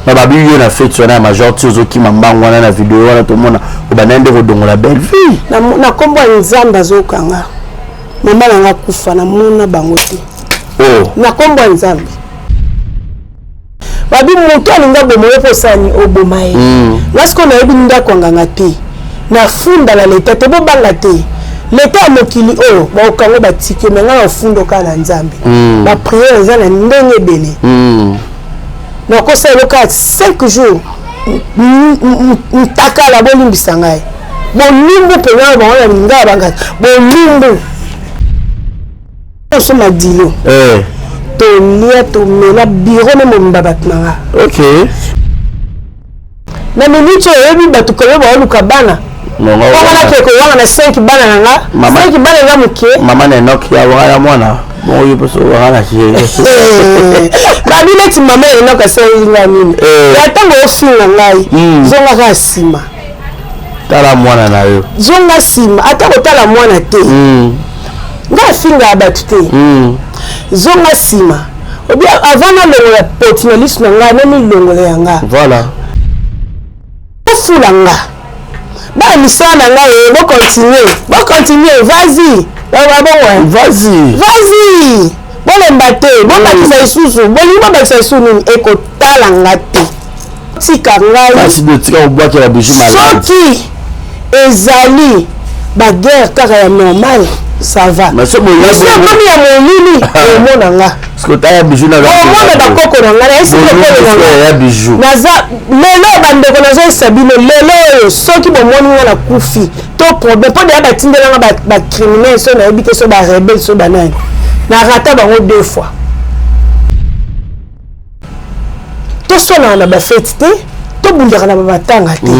Na babi yo na feti wana ya major ti ozokima mbangu wana na video wana tomona obandaki nde kodongola belle vie. Na nkombo ya Nzambe azokanga mama na nga kufa namona bango te. Oh. Na nkombo ya Nzambe. Babi moto alinga boma yo mpo osani oboma ye. Nga sikoyo nayebi ndako ya nganga te. Nafunda na leta te, bobanga te. Leta ya mokili oyo bakokango batike me nga nafunda kaka na Nzambe. Ba prière eza na ndenge ebele. Nakosala eloko kaka 5 jours ntakala, bolimbisa ngai bolumbu mpenza bango na lingala bangati bolumbu nyonso madilo. Tolia tomela biro ne mobimba bato na nga. Na minute oyo oyebi bato koyo baoluka bana wana nake kowanga na 5 bana na nga, 5 bana eza moke. Mama na Enoch ya wanga ya mwana bongo yo mposo wanga na ye. Babi neti mama ya Enoch asaleli nga nini? Ya ntango ofinga ngai, zonga kaka nsima. Tala mwana na yo. Zonga nsima, ata kotala mwana te. Ngai afingaka bato te. Zonga nsima obi avant nalongola poti na lisu na ngai, namilongola ya nga. Voilà. Ofula nga bana misala na ngai, bocontinue, bocontinue, vas-y, babongo. Vas-y. Vas-y, bolemba te, bobakisa lisusu, bolingi bobakisa lisusu nini, ekotala nga te, tika ngai. Kasi tika kobwakela bijou malade. Soki ezali baguerre kaka ya normal, ça va. Mais so boye- Mais so ekomi ya molili, omona nga. Parce que otala bijou na Omona bakoko na ngai, nayesi lokolo na ngai. Ya bijou. Naza lelo, bandeko, nazoyesa bino lelo oyo, soki bomoni nga nakufi to problème mpo deya batindelanga bacriminel, so nayebi te, so barebele, so banani, narata bango deux fois. Toswanaka na bafeti te, tobundaka na bamatanga te.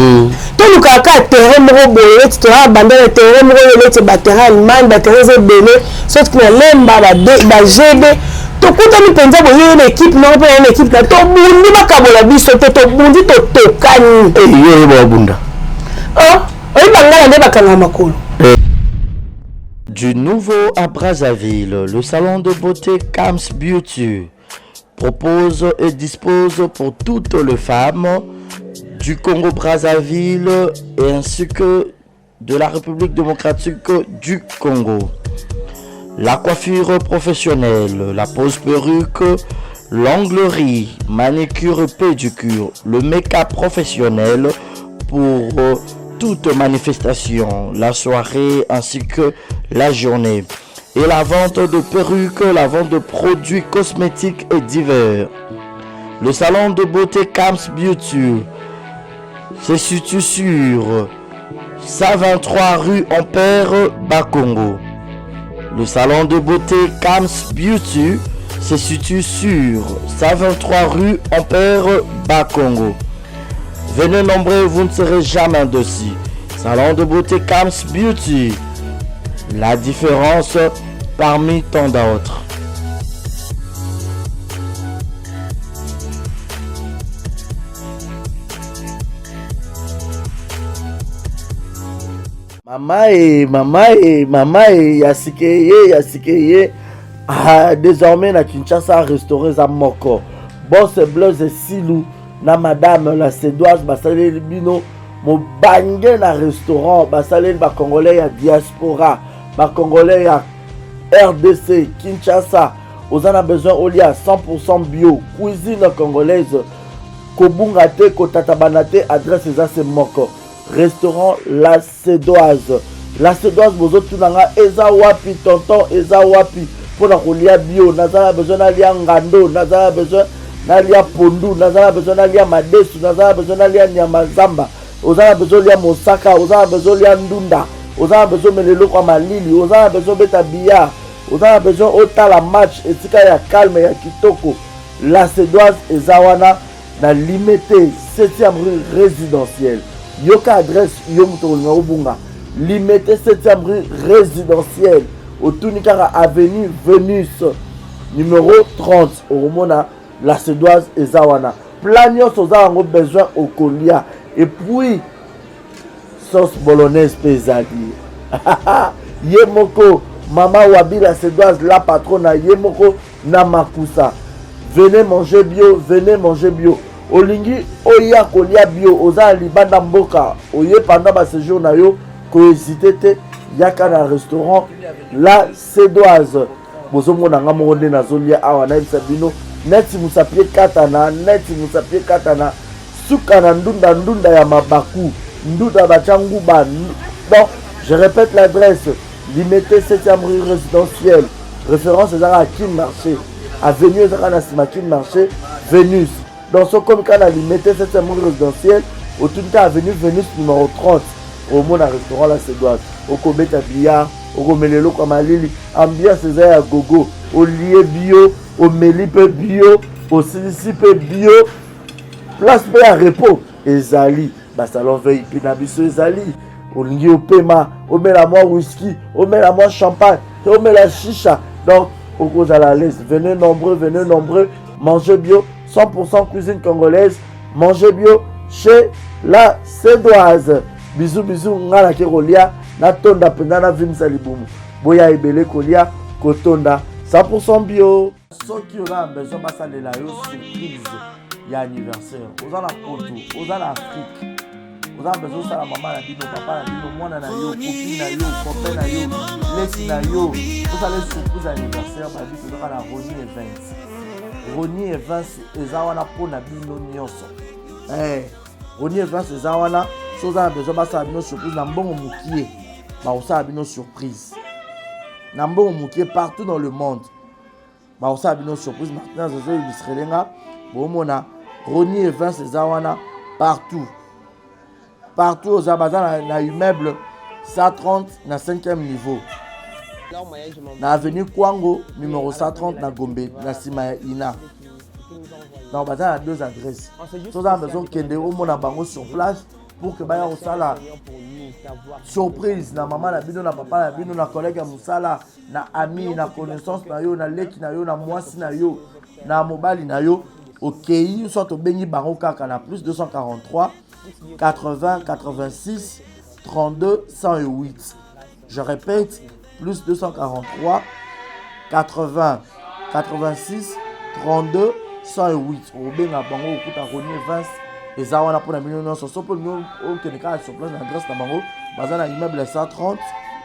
Tolukaka kaka terrain moko boye neti toyaka banda na terrain moko oyo neti baterrain Allemagne, baterrain eza ebele, soki na Lemba bagd tokutani mpenza boye na équipe moko mpe na équipe na tobundi, bakabola biso te, tobundi, totokani. Yo oyeba babunda? Oh, oyeba ngai na nde bakanga makolo. Du nouveau à Brazzaville, le salon de beauté Kams Beauty propose et dispose pour toutes les femmes du Congo-Brazzaville et ainsi que de la République démocratique du Congo. La coiffure professionnelle, la pose perruque, l'onglerie, manicure, pédicure, le make-up professionnel pour toute manifestation, la soirée ainsi que la journée. Et la vente de perruques, la vente de produits cosmétiques et divers. Le salon de beauté Kams Beauty se situe sur 123 rue Ampère Bakongo. Le salon de beauté Kams Beauty se situe sur 123 rue Ampère Bakongo. Venez nombreux, vous ne serez jamais déçus. Salon de beauté Kams Beauty. La différence parmi tant d'autres. Mama e, mama e, mama e, ya sike ye, ya sike ye. Ah, désormais na Kinshasa restaurant eza moko. Boss Blaise Silu na madame la Cédoise basaleli bino mobange na restaurant, basaleli bacongolais ya diaspora, bacongolais ya RDC Kinshasa. Oza na besoin olia 100% bio cuisine congolaise, kobunga te, kotatabana te, adresse eza se moko: restaurant La Cédoise. La Cédoise, bozotuna nga eza wapi? Tonton, eza wapi mpona kolia bio? Naza na besoin nalia ngando, naza na besoin nalia pondu, naza na besoin nalia madesu, naza na besoin nalia nyama zamba. Oza na besoin olia mosaka, oza na besoin olia ndunda, oza na besoin omela eloko ya malili, oza na besoin obeta billard, oza na besoin otala match esika ya calme, ya kitoko, La Cédoise eza wana na Limete, 7e rue Résidentielle. Yoka adresse, yo moto okolinga kobunga: Limete, 7e rue Résidentielle, otuni kaka avenue Venus numéro 30, okomona La Cédoise eza wana. Plat nyonso oza yango besoin okolia, et puis sauce bolognaise mpe ezali. Ye moko mama Wabi La Cédoise, la patronne, ye moko na makusa. Venez manger bio, venez manger bio. Olingi oya kolia bio, oza na libanda mboka, oye pendant ba séjour na yo, ko hésiter te, yaka na restaurant La Cédoise. Bozomona nga moko nde nazolia awa, nayebisa bino neti musapi ekatana, neti musapi ekatana, suka na ndunda ndunda ya mabaku, ndunda batya nguba. Donc, je répète l'adresse, Limete 7e rue résidentielle, référence ezaka Kin Marché, avenue ezaka na nsima Kin Marché, Venus. Donc soki okomi kaka na Limete 7e rue résidentielle, otuni kaka avenue Venus numéro 30, omona restaurant La Cédoise, okobeta billard, okomela eloko ya malili, ambiance eza ya gogo, olie bio, omeli mpe bio, osilisi mpe bio, place mpe ya repos ezali, basalon VIP na biso ezali. Olingi opema, omela mwa whisky, omela mwa champagne, omela shisha, donc okozala à l'aise. Venez nombreux, venez nombreux, mangez bio, 100% cuisine congolaise, mangez bio chez La Cédoise. Bisous bisous, nga nake kolia, natonda mpenza, navimisa libumu. Boya ebele kolia, kotonda 100% bio. Soki oza na besoin basalela yo surprise ya anniversaire, oza na poto, oza na Afrique, oza na besoin osala mama na bino, papa na bino, mwana na yo, copine na yo, copain na yo, leki na yo, osala surprise ya anniversaire, babi tozaka na Rony Events. Rony Events eza wana mpo na bino nyonso. Rony Events eza wana, so oza na besoin basala bino surprise na mbongo mokie, bakosala bino surprise na mbongo mokie partout dans le monde, bakosala bino surprise. Martinez azo illustrele nga, bomona Rony Events eza wana partout partout oza, baza na immeuble 130 na 5e niveau, na avenue Kwango numéro 130 na Gombe, na nsima ya Ina. Donc baza na deux adresses, soza na besoin okende omona bango sur place pour que baya kosala surprise na mama na bino, na papa na bino, na collègue ya mosala, na ami, na connaissance na yo, na leki na yo, na mwasi na yo, na mobali na yo. Okei, soit obengi bango kaka na plus 243 80 86 32 108. Je répète, plus 243 80 86 32 108. Obenga bango, okuta Rony Evans eza wana mpona bino nyonso. So mpo bino okende kaka sur place na adresse na bango, baza na immeuble 130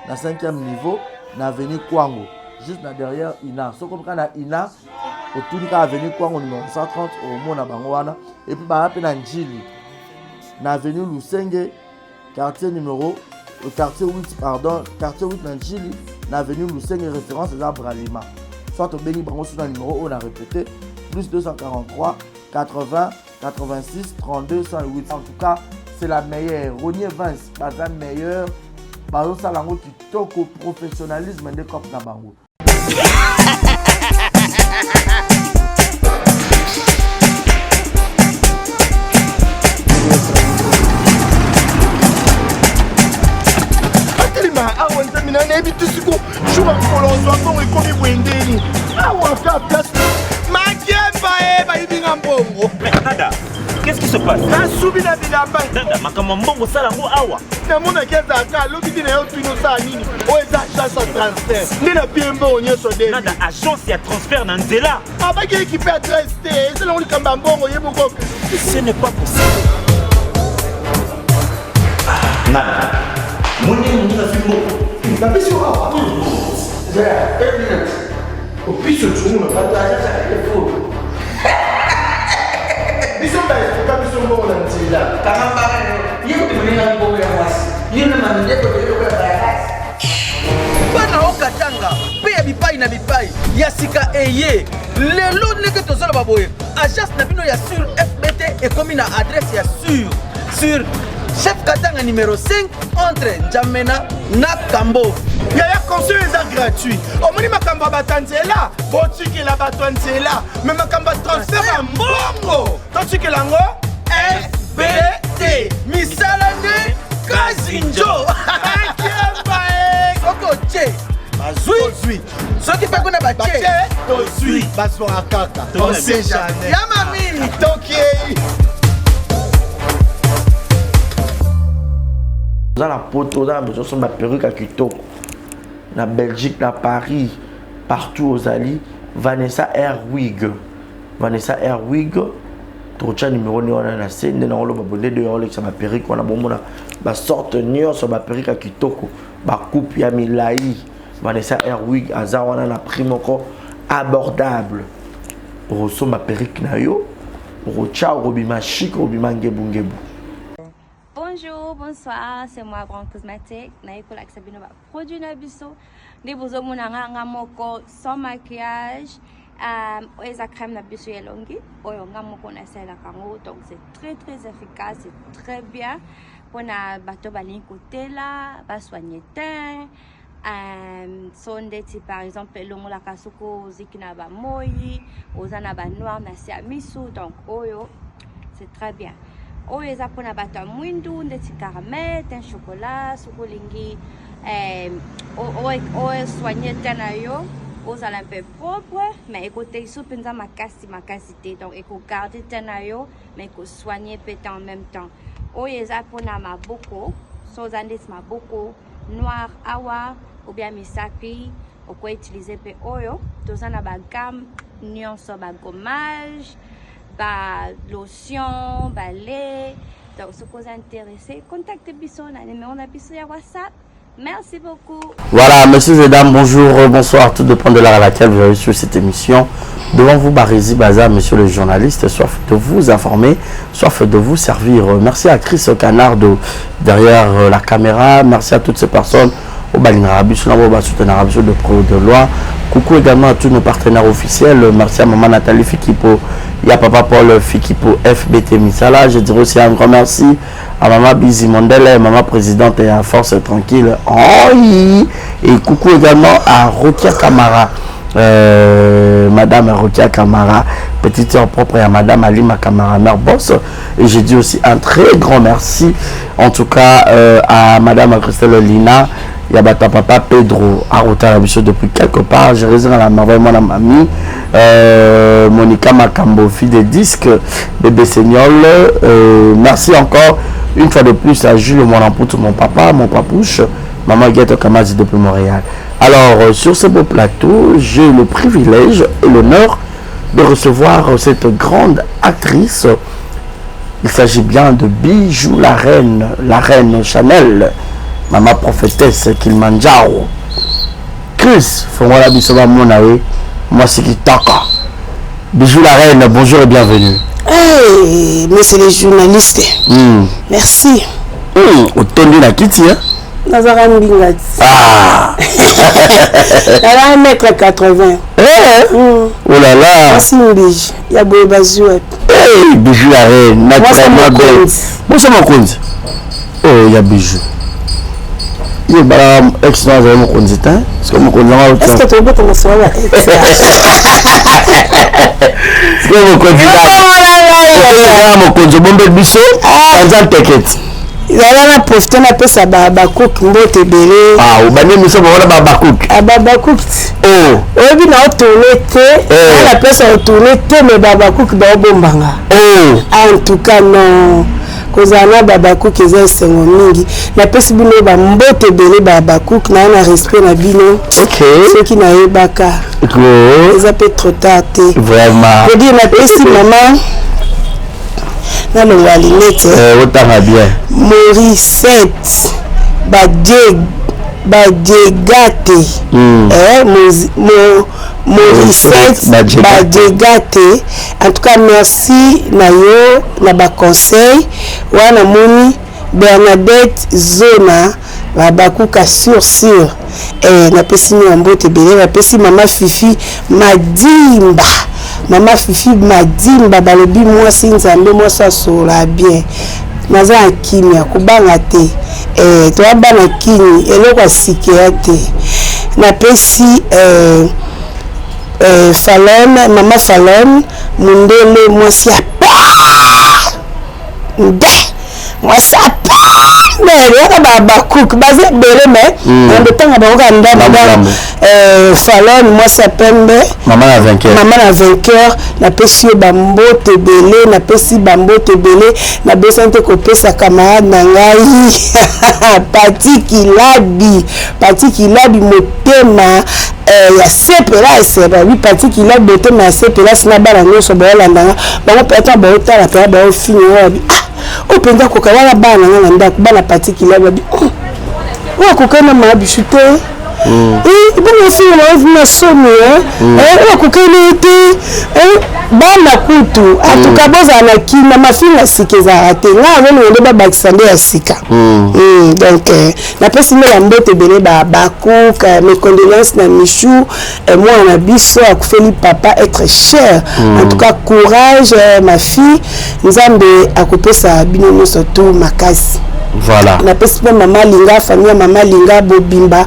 na 5e niveau, na avenue Kwango, juste na derrière Ina. Soki okomi kaka na Ina, otuni kaka avenue Kwango numéro 130, omona bango wana. Et puis baza mpe na Njili, na avenue Lusenge, quartier numéro quartier 8, pardon, quartier 8 na Njili, na avenue Lusenge, référence eza Bralima. Soit obengi bango so na numéro oyo na répété, plus 243 80 86 32 108. En tout cas, c'est la meilleure. Rony Evans baza meilleur, bazosala yango kitoko, professionnalisme nde cop na bango. Atelema awa, nzambe na nayebi te siko jour ya mokolo ozwa mbongo ekomi boye ndeni awa ka place makemba e bayibi nga mbongo. Nada, qu'est-ce qui se passe? Nasubi na bilamba. Nada, makambo ya mbongo osala yango awa. Namonaki ezalaka alobi te na yo tuni osala nini, oyo eza agence ya transfert nde na pie mbongo nyonso de. Nada, agence ya transfert na nzela. Abaki ekipe adresse te, eza nango likambo ya mbongo ye moko. Ce n'est pas possible. Nada, moni moninga azwi mbongo. Napesi yo awa opiso tunguna bato agence ya efo biso baestoka biso mbongo na nzela. Kanga mbanga yo, ye kutu moninga mbongo ya mwasi yo na mamindeko eloko ya bayakasi. Bana okatanga mpe ya bipai na bipai ya sika eye lelo ndenge tozoloba boye, agence na bino ya sur FBT ekomi na adresse ya sur chef Katanga numéro 5 entre N'Djamena na Kambo. Yaya, conseil eza gratuit. Omoni makambo ya bato ya nzela, botikela bato ya nzela, me makambo ya transfert ya mbongo totikela yango FBT. Misala nde kazinjo. Akemba e soki otie bazwi. Ozwi. Soki mpe kuna batie. Tozwi, bazwaka kaka, on sait jamais. Ya mami. Tokiei. Oza na poto, oza na besoin osomba perruque ya kitoko na Belgique, na Paris, partout ozali, Vanessa Airwig, Vanessa Airwig. Tokotya numero ne wana na se nde nakoloba bonde de olekisa baperike wana, bomona basorte nyonso baperike ya kitoko, bacoupe ya milai. Vanessa Airwig aza wana na prix moko abordable. Okosomba perike na yo, okotya, okobima chic, okobima ngebungebu. Bonjour, bonsoir, c'est moi Grand Cosmétique. Naye kolakisa bino ba produit na biso. Nde bozomona nga nga moko sans maquillage. Oyo eza crème na biso ya elongi oyo nga moko nasalelaka yango, donc c'est très très efficace, c'est très bien mpona bato balingi kotela basoigne teint. So ndeti par exemple elongolaka soki oziki na bamoi, oza na banoir na se ya misu, donc oyo c'est très bien. Oyo eza mpona bato ya mwindu ndeti caramel, teint chocolat. Soki olingi osoigne teint na yo, ozala mpe propre, mais ekotelisa mpenza makasi makasi te, donc ekogarde teint na yo mais ekosoigne mpe teint en même temps. Oyo eza mpona maboko, so oza ndeti maboko noir awa ou bien misapi, okoutilize mpe oyo. Toza na bagamme nyonso, bagommage, balotion, balait. Donc soki oza intéressé, contacte biso na numéro na biso ya WhatsApp. Merci beaucoup. Voilà, messieurs et dames, bonjour, bonsoir, tout dépend de l'heure à laquelle vous avez suivi cette émission. Devant vous, Barési Baza, monsieur le journaliste, soif de vous informer, soif de vous servir. Merci à Chris Canard derrière la caméra. Merci à toutes ces personnes au Balingara de près ou de loin. Coucou également à tous nos partenaires officiels. Merci à maman Nathalie Fikipo, il y a papa Paul Fikipo FBT Misala. Je dirais aussi un grand merci à maman Bizi Mondele, maman présidente et à Force Tranquille. Oh, et coucou également à Rokia Kamara, madame Rokia Kamara, petite soeur propre, et à madame Alima Kamara, mère boss. Et je dis aussi un très grand merci, en tout cas, à madame Christelle Lina, Yabata papa Pedro, Arota depuis quelque part. Je réside à la merveille, mon amie, Monica Makambo, fille des disques, bébé Seignol. Merci encore une fois de plus à Jules Monampout, mon papa, mon papouche, maman Guette Kamazi depuis Montréal. Alors, sur ce beau plateau, j'ai le privilège et l'honneur de recevoir cette grande actrice. Il s'agit bien de Bijou la reine Chanel, maman prophétesse Kilimanjaro. Chris, Fongola Bisoba Monawe, moi c'est qui taka. Bijou la reine, bonjour et bienvenue. Hey, monsieur les journalistes. Merci. Otondi na kiti, hein? Nazaka mbinga ti. Ah. Nala 1m80. Eh? Oh là là. Merci Mbiji. Ya boye bazwi wapi? Hey, Bijou la reine, naturellement belle. Bonsoir mokonzi. Oh, ya Bijou. Yo bala ex na azali mokonzi te? Parce que mokonzi yango Est-ce que tobeta masolo ya ex? Parce que mokonzi aa mokonzi obombeli biso kanza nteketi. Ezala na profite napesa bacook mbote ebele. Ah, obandi émission bango na bacook? Babacook ti. Oh. Oyebi na otourne te, na place ya otourne te, mais babacook baobombanga. Oh. En tout cas non, kozala na babacook eza esengo mingi. Napesi bino bambote ebele, babacook naa na respect na bino. Soki nayebaka, eza mpe trop tard te. Vraiment. Produit napesi mama, nalongwa lunette. Otanga bien. Mauricette Badie Badiegate. Mauricette Badiegate, en tout cas merci na yo na baconseil wana. Moni Bernadette Zona, babakuka sur sur, napesi mi mbote ebele. Napesi mama Fifi Madimba, mama Fifi Madimba, balobi mwasi Nzambe, mwasi asola bien. Naza na kimia, kobanga te, toya bana kini, eloko asikeya te. Napesi Falone, mama Falone mondele, mwasi ya nde, mwasi ya pembe. Yaka babakuke baza ebele, mais na bango kaka ndambo. Falone, mwasi ya pembe. Mama na vainqueur. Mama na vainqueur, napesi yo bambote ebele, napesi bambote ebele. Nabosani te kopesa camarade na ngai Pati Kilabi, Pati Kilabi motema. Ya sepelase babi patikila bote ma ya sepelase na bana nyonso baolanda nga bango mpe ata baotala mpe baofinga nga babi ah oyo mpenza akoka wana bana na nga na ndako bana patikila babi oh, oyo akokai na maa bisu te. Bongo ofinga na na soni oyo akokai na ye te. Bana kutu atuka bozala na kina mafinga sika ezalaka te. Ngai azolinga nde babakisa nde ya sika. Donc napesi nde bambote ebele bacook. Mes condoléances na Michou, mwana na biso akufeli papa, être cher. En tout cas courage ma fille, Nzambe akopesa bino nyonso tu makasi. Napesi mpe mama Linga, famille ya mama Linga bobimba,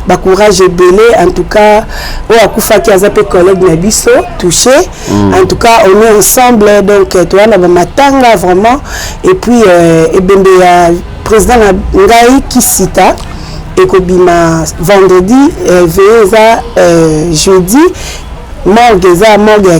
bacourage ebele. En tout cas oyo akufaki aza mpe collègue na biso touché. En tout cas on est ensemble, donc toza na bamatanga vraiment. Et puis ebembe ya président na ngai Kisita ekobima vendredi, veillée eza jeudi, morgue eza morgue ya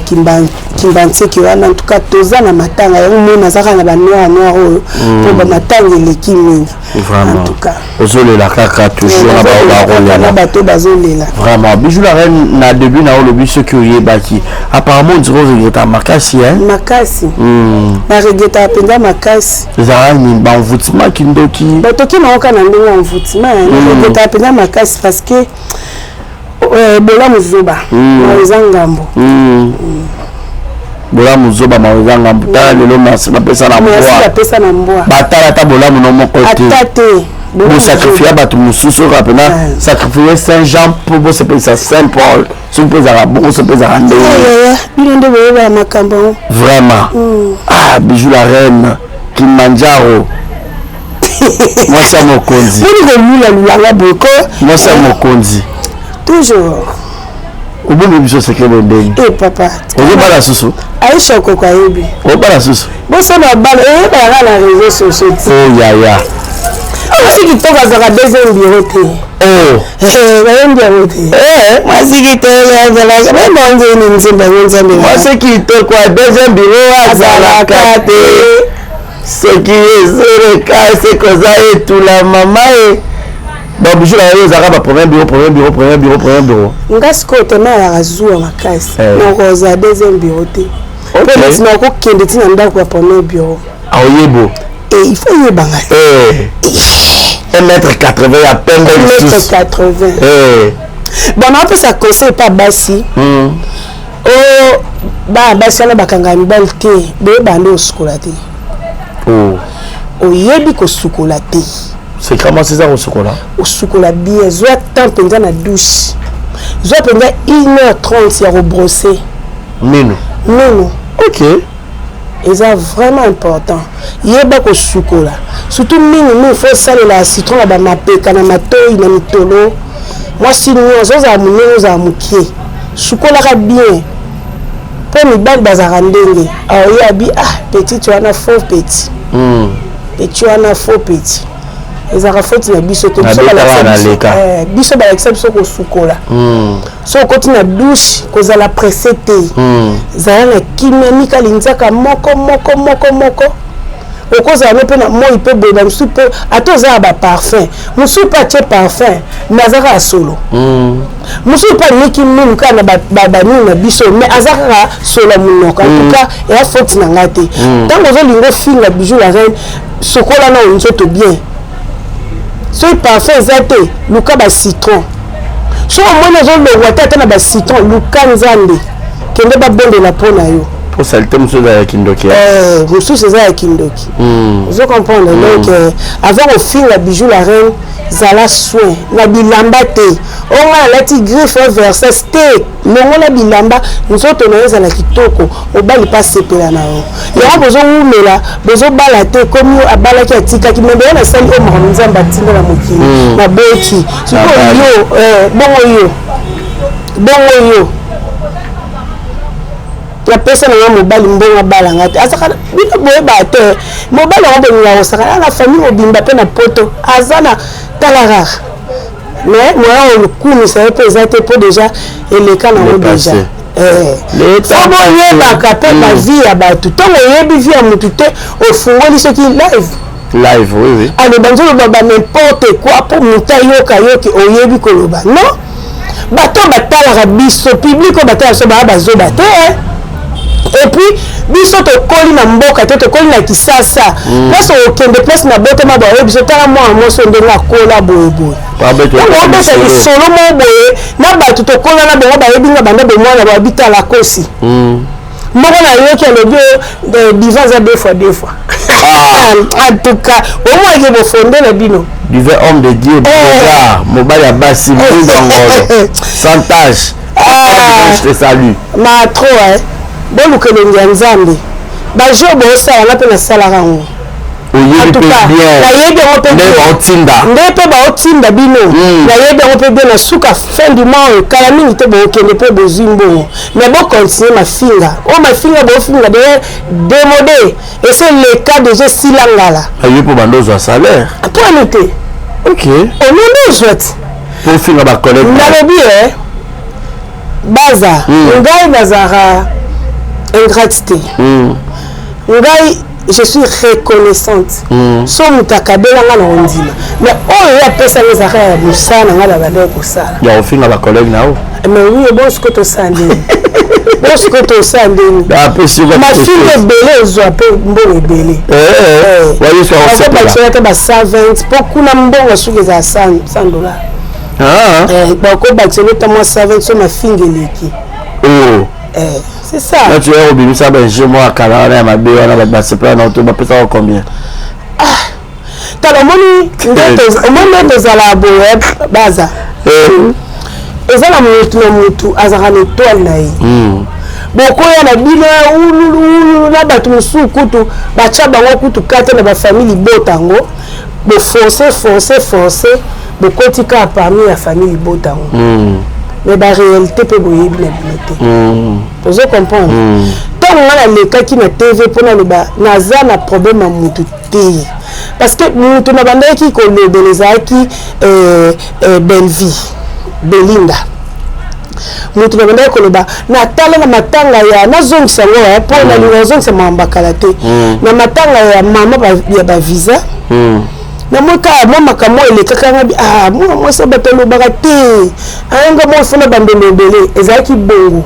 Kimbanseke wana. En tout cas toza na matanga yango mona aza kaka na banoir noir oyo mpo bamatanga eleki mingi. En tout cas ozolela kaka toujours na bao. Na bato bazolela. Vraiment, Bijou la Reine, na début na olobi soki oyebaki, apparemment on dirait oregreta makasi, hein? Makasi, na regretaka mpenza makasi. Ezalaka nini, baenvoûtement, kindoki? Toki nango kaka na ndenge ya envoûtement. Na regretaka mpenza makasi parce que bolamu zoba mawa eza ngambo. Bolamu zoba mawa eza ngambo. Tala lelo, merci bapesa na mbwa. Bapesa na mbwa. Batala ata bolamu no moko te. Ata te. Bosacrifie bato mosusu oyo mpena sacrifie Saint Jean mpo bosepelisa Saint Paul. Soki mpo ezalaka bongo, soki mpo ezalaka ndenge Bino nde boyebaka makambo yango. Vraiment, ah, Bijou la Reine Kilimanjaro, mwasi ya mokonzi. Boni kolula-lulanga boye ko? Mwasi ya mokonzi. Toujours. Obombi biso secret boye ndenge? E papa. Ozobala susu? Aisha Okoko ayebi. Obala susu? Bosala bala eyebaka na réseau sociaux ti. O yaya. Mwasi kitoko azalaka deuxième bureau te. Oh. Bayembi yango te. Mwasi kitoko azalaka, bayemba nzeni nzembo yango, Nzambe. Mwasi kitoko ya deuxième bureau azalaka te. Soki ezoleka seke oza etula mama e. Bon, Bijou na yo ezalaka ba premier bureau, premier bureau, premier bureau, premier bureau. Nga sikoyo tema alaka zuwa makasi. Nakozala deuxième bureau te. Mpo neti nakokende ntina ndako ya premier bureau. Aoyebo. Il faut yebanga. 1 mètre 80 ya pembe. Lisusu 1 mètre 80. Bon, naopesa conseil epa basi o bana basi wana bakangaka mibali te. Boyeba nde osukola te. Oyebi kosukola te. C'est comment eza kosukola? Osukola bien, zwa temps mpenza na douche, zwa mpenza 1 heure 30 ya kobrosser mino. Mino. Eza vraiment important, yeba kosukola, surtout mingi faut osalela citron na bamapeka, na matoi, na mitolo. Mwasi nyonso, ozala monene, ozala mokie, sukolaka bien mpo mibali bazalaka ndenge aoyabi: "Ah, petite wana faux petit, petit wana faux petit." Ezalaka faute na biso te. Biso balakisa biso kosukola. So okoti na douche, kozala pressé te, zala na kimia, nika linzaka moko moko moko moko. Okozala no mpe na moi mpe boye, bamosusu mpe ata oza na baparfum, mosusu mpe atie parfum mais aza kaka solo. Mosusu mpe aleki minu kaka na banini na biso mais aza kaka solo ya monoko. En tout cas eya faute na ngai te. Ntango ozolinga ofinga Bijou la Reine, sokola na nzoto bien. Soki parfum eza te, luka bacitron. Soki omoni ozolongwa te ata na bacitron, luka Nzambe, kende babondela mpo na yo. Po saleté mosusu eza ya kindoki. Mosusu eza ya kindoki, ozo comprendre? Donc avant kofinga Bijou la Reine, zala soin na bilamba te. Oyo ngai alati griffe o Versace te, longola bilamba, nzoto na yo ezala kitoko, mobali mpe asepela na yo. Yango bozowumela, bozobala te. Komi abalaki, atikaki me boye nasali oyo makambo Nzambe atinda na mokili naboki. Sikoyo yo, bongo yo, bongo yo napesa nanga mobali mbongo abalanga te. Azaka bino boyeba te, mobali yango bolingaka kosakana na famille mobimba mpe na poto aza na tala rare, mais moyen okumisa ye mpe eza te mpo déjà eleka nango déjà. Fo boyebaka mpe bavie ya bato. Ntango oyebi vie ya motu te, ofungoli soki live. Live, oui, oui. Aloba, nzoloba ba n'importe quoi mpo motu ayoka yoki oyebi koloba. Non, Bato oyo batalaka biso, public oyo batalaka biso baa bazoba te eh. Et puis biso tokoli na mboka te, tokoli na Kisasa. Place okende, place na botama, baoyo biso tala mwana mwasi oyo ndenge akola boyeboye. Babeta Ntango obeta lisolo. lisolo moko boye na bato tokola na bango, bayebi nga banda bomwana, babi tala kosi. Moko nayoki alobi oyo diva aza deux fois deux fois. En tout cas omonaki bofonde na bino. Divin homme de Dieu, Bogard, mobali ya basi, mwinda ngolo, sans tache. Ah. Je te salue. Ma trop eh. Boluka elongi ya Nzambe. Bajour bosala nga mpe nasalaka yango. Oyebi En tout mpe cas, bien. nayebi yango mpe Nde bien. baotinda. Nde mpe baotinda bino. Nayebi yango mpe bien. Na suka fin du mois oyo, kala mingi te, bokende mpe bozwi mbongo, mais bocontinue mafinga oyo, mafinga bofinga deja démodé, ese leka deja, esila ngala. Aye mpo bando ozwa salaire. Mponi te? Ok. Omonde ozwa ti. Mpo ofinga bacollègue. Nalobi e baza ngai nazalaka ingrate te. Ngai je suis reconnaissante. So moto akabela nga na kondima, mais oyo ye apesanga ezalaka ya mosala na ngai na bandaki kosala. Ya kofinga bacollègue na yo. Mais oui, bon, sikoyo tosala ndeni? Bon, sikoyo tosala ndeni? Apesi yo. Mafinga ebele, ezwa mpe mbongo ebele. Wayesu akosepela. Bakosela te ba 120 mpo kuna mbongo soki ezala 100 $. Bakobakisela ota mwa 120 so mafinga eleki. Oh. Eh, c'est ça. Là, tu es obimisa bainjure moko ya kala wana ya mabe wana, bato basepela na to bapesaka combien? Tala, omoni nde omoni nde tozala boye, baza eza na mutu na mutu azalaka na étoile na ye. Bokoya na bino ya ululu ululu na bato mosusu kutu batya bango kutu kate na bafamille libota yango, boforce force force, bokoti kaka parmi ya famille libota yango, mais baréalité mpe boyebi na bino te. Ozo comprendre? Ntango nga nalekaki na TV mpo naloba naza na problème ya mutu te, parce que mutu na bandaki kolobela ezalaki Bellevie Belinda. Mutu na bandaki koloba, natala na matanga ya, nazongisa yango mpo nalinga nazongisa makambo ya kala te, na matanga ya mama ya bavisa, namoi kaka mwa makambo oyo elekaka nga bi ah, mwana mwasi bato alobaka te, ayanga mwa fona bandelo ebele ezalaki bongo.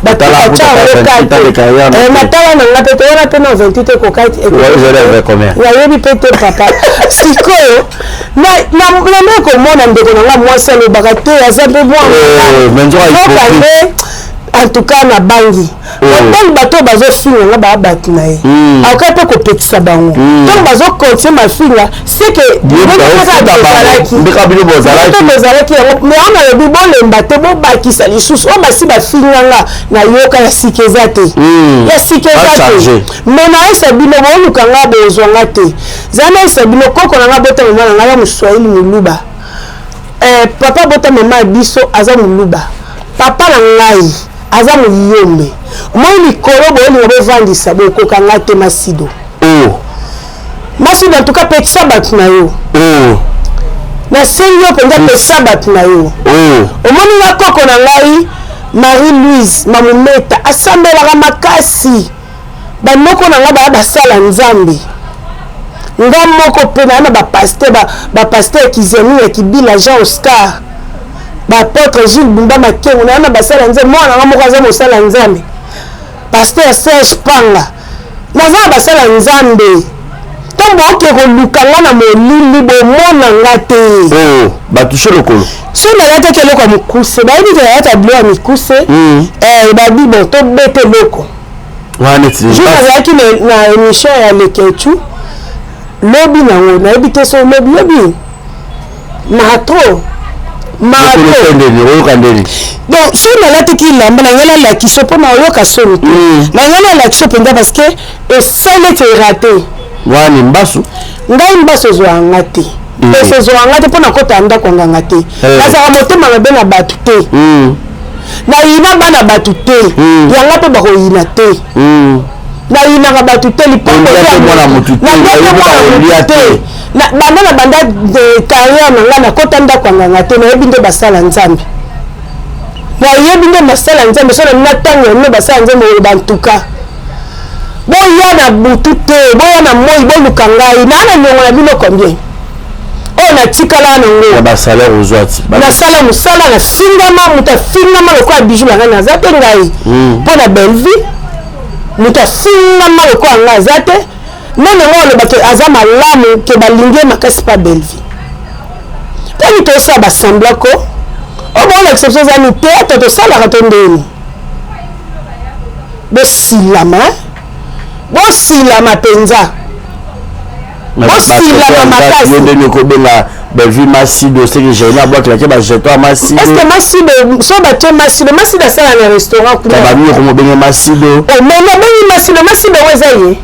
Bato Otala batya yango kuta kate. 28 carrière na te. Natala na nga mpe te wana mpe na 28 ekokaki. Ouais, ezali avec combien? Nayebi mpe te, papa. Sikoyo namei komona ndeko na nga mwasi alobaka te, aza mpe Eh, mais nzoka hypocrite. mwana. En tout cas nabangi otali bato oyo bazofinga nga, baa bato na ye, akoki mpe kopekisa bango. Ntango bazocontinue mafinga, seke ndeka bino bozalaki. Bozalaki yango. Mais wana nalobi bolemba te, bobakisa lisusu oyo basi bafinga nga, nayoka ya sika eza te, ya sika eza te. Mais nayesa bino, boluka nga, bozwa nga te. Za nayesa bino, koko na nga bota mama na nga ya moswahili moluba. Papa bota mama ya biso aza moluba, papa na ngai aza moyombe. Omoi likolo boyolinga bovandisa, bokoka nga te. Masido, oh. Masido, en tout cas pekisa bato na yo. Oh. Nasengi yo mpenza, pekisa bato na yo. Oh. Omoni nga, koko na ngai Marie Louise Mamumeta asambelaka makasi. Banoko na ngai baya basala Nzambe. Nga moko mpe naa na bapasteur, bapasteur Kizemi ya Kibila, Jean Oscar, baapôtre Gilles Bumba Makengo. Naa na basala Nzambe. Mwana nga moko aza mosala Nzambe, pasteur Serge Panga. Naza na basala Nzambe. Ntango boke koluka nga na molili, bomona nga te. Oh, batushe lokolo. So nalataki eloko ya mokuse, bayebi ke nalata bilo ya mikuse. Babi bon, tobeta eloko. Wana neti Jour nazalaki na émission ya Lekechu, lobi nango nayebi te, so lobi lobi maratro. Lokolo ndeni oyoka ndeni. Donc so nalataki elamba na ngai, nalakisa mpo na oyoka soni te. Na ngai nalakisa mpenza parce que esali ete erate. Wana mbasu. Ngai mbasu ezwaka nga te, ese ezwaka nga te mpo nakota ndako ya nganga te. Nazalaka motema mabe na bato te, nayina bana bato te, yanga mpe bakoyina te. Nayinaka bato te. Olia mpe mwana motu te, Nalia mpe mwana olia motu te. te. Banda na banda de carrière na ngai, nakota ndako ya nganga te. Nayebi nde basala Nzambe, nayebi nde basala Nzambe. So na ntango ya bino basala Nzambe oloba ntuka boya na butu te, boya na moi, boluka ngai naa na niongo na bino combien? Oyo natikala nango ya basalaire ozwa ti nasala mosala, nafingama, moto afingama lokola Bijou na ngai naza te. Ngai mpo na Bellevue, moto afingama lokola ngai aza te. Nani yango alobaki aza malamu ke balingi ye makasi pa Bellevue? Mponi tosala basembla ko oyo baolakisa biso eza ni théâtre tosalaka to ndeni. Bosilama, bosilama mpenza, bosilama makasi. Yo ndenge okobenga Bellevue Masido, seke Jérémi abwakelaki bajeton ya Masido. Est ce que Masido, so batie Masido, Masido asala na restaurant kuna? Bami okomobenge Masido. Oh, mais nabengi Masido, Masido yango eza ye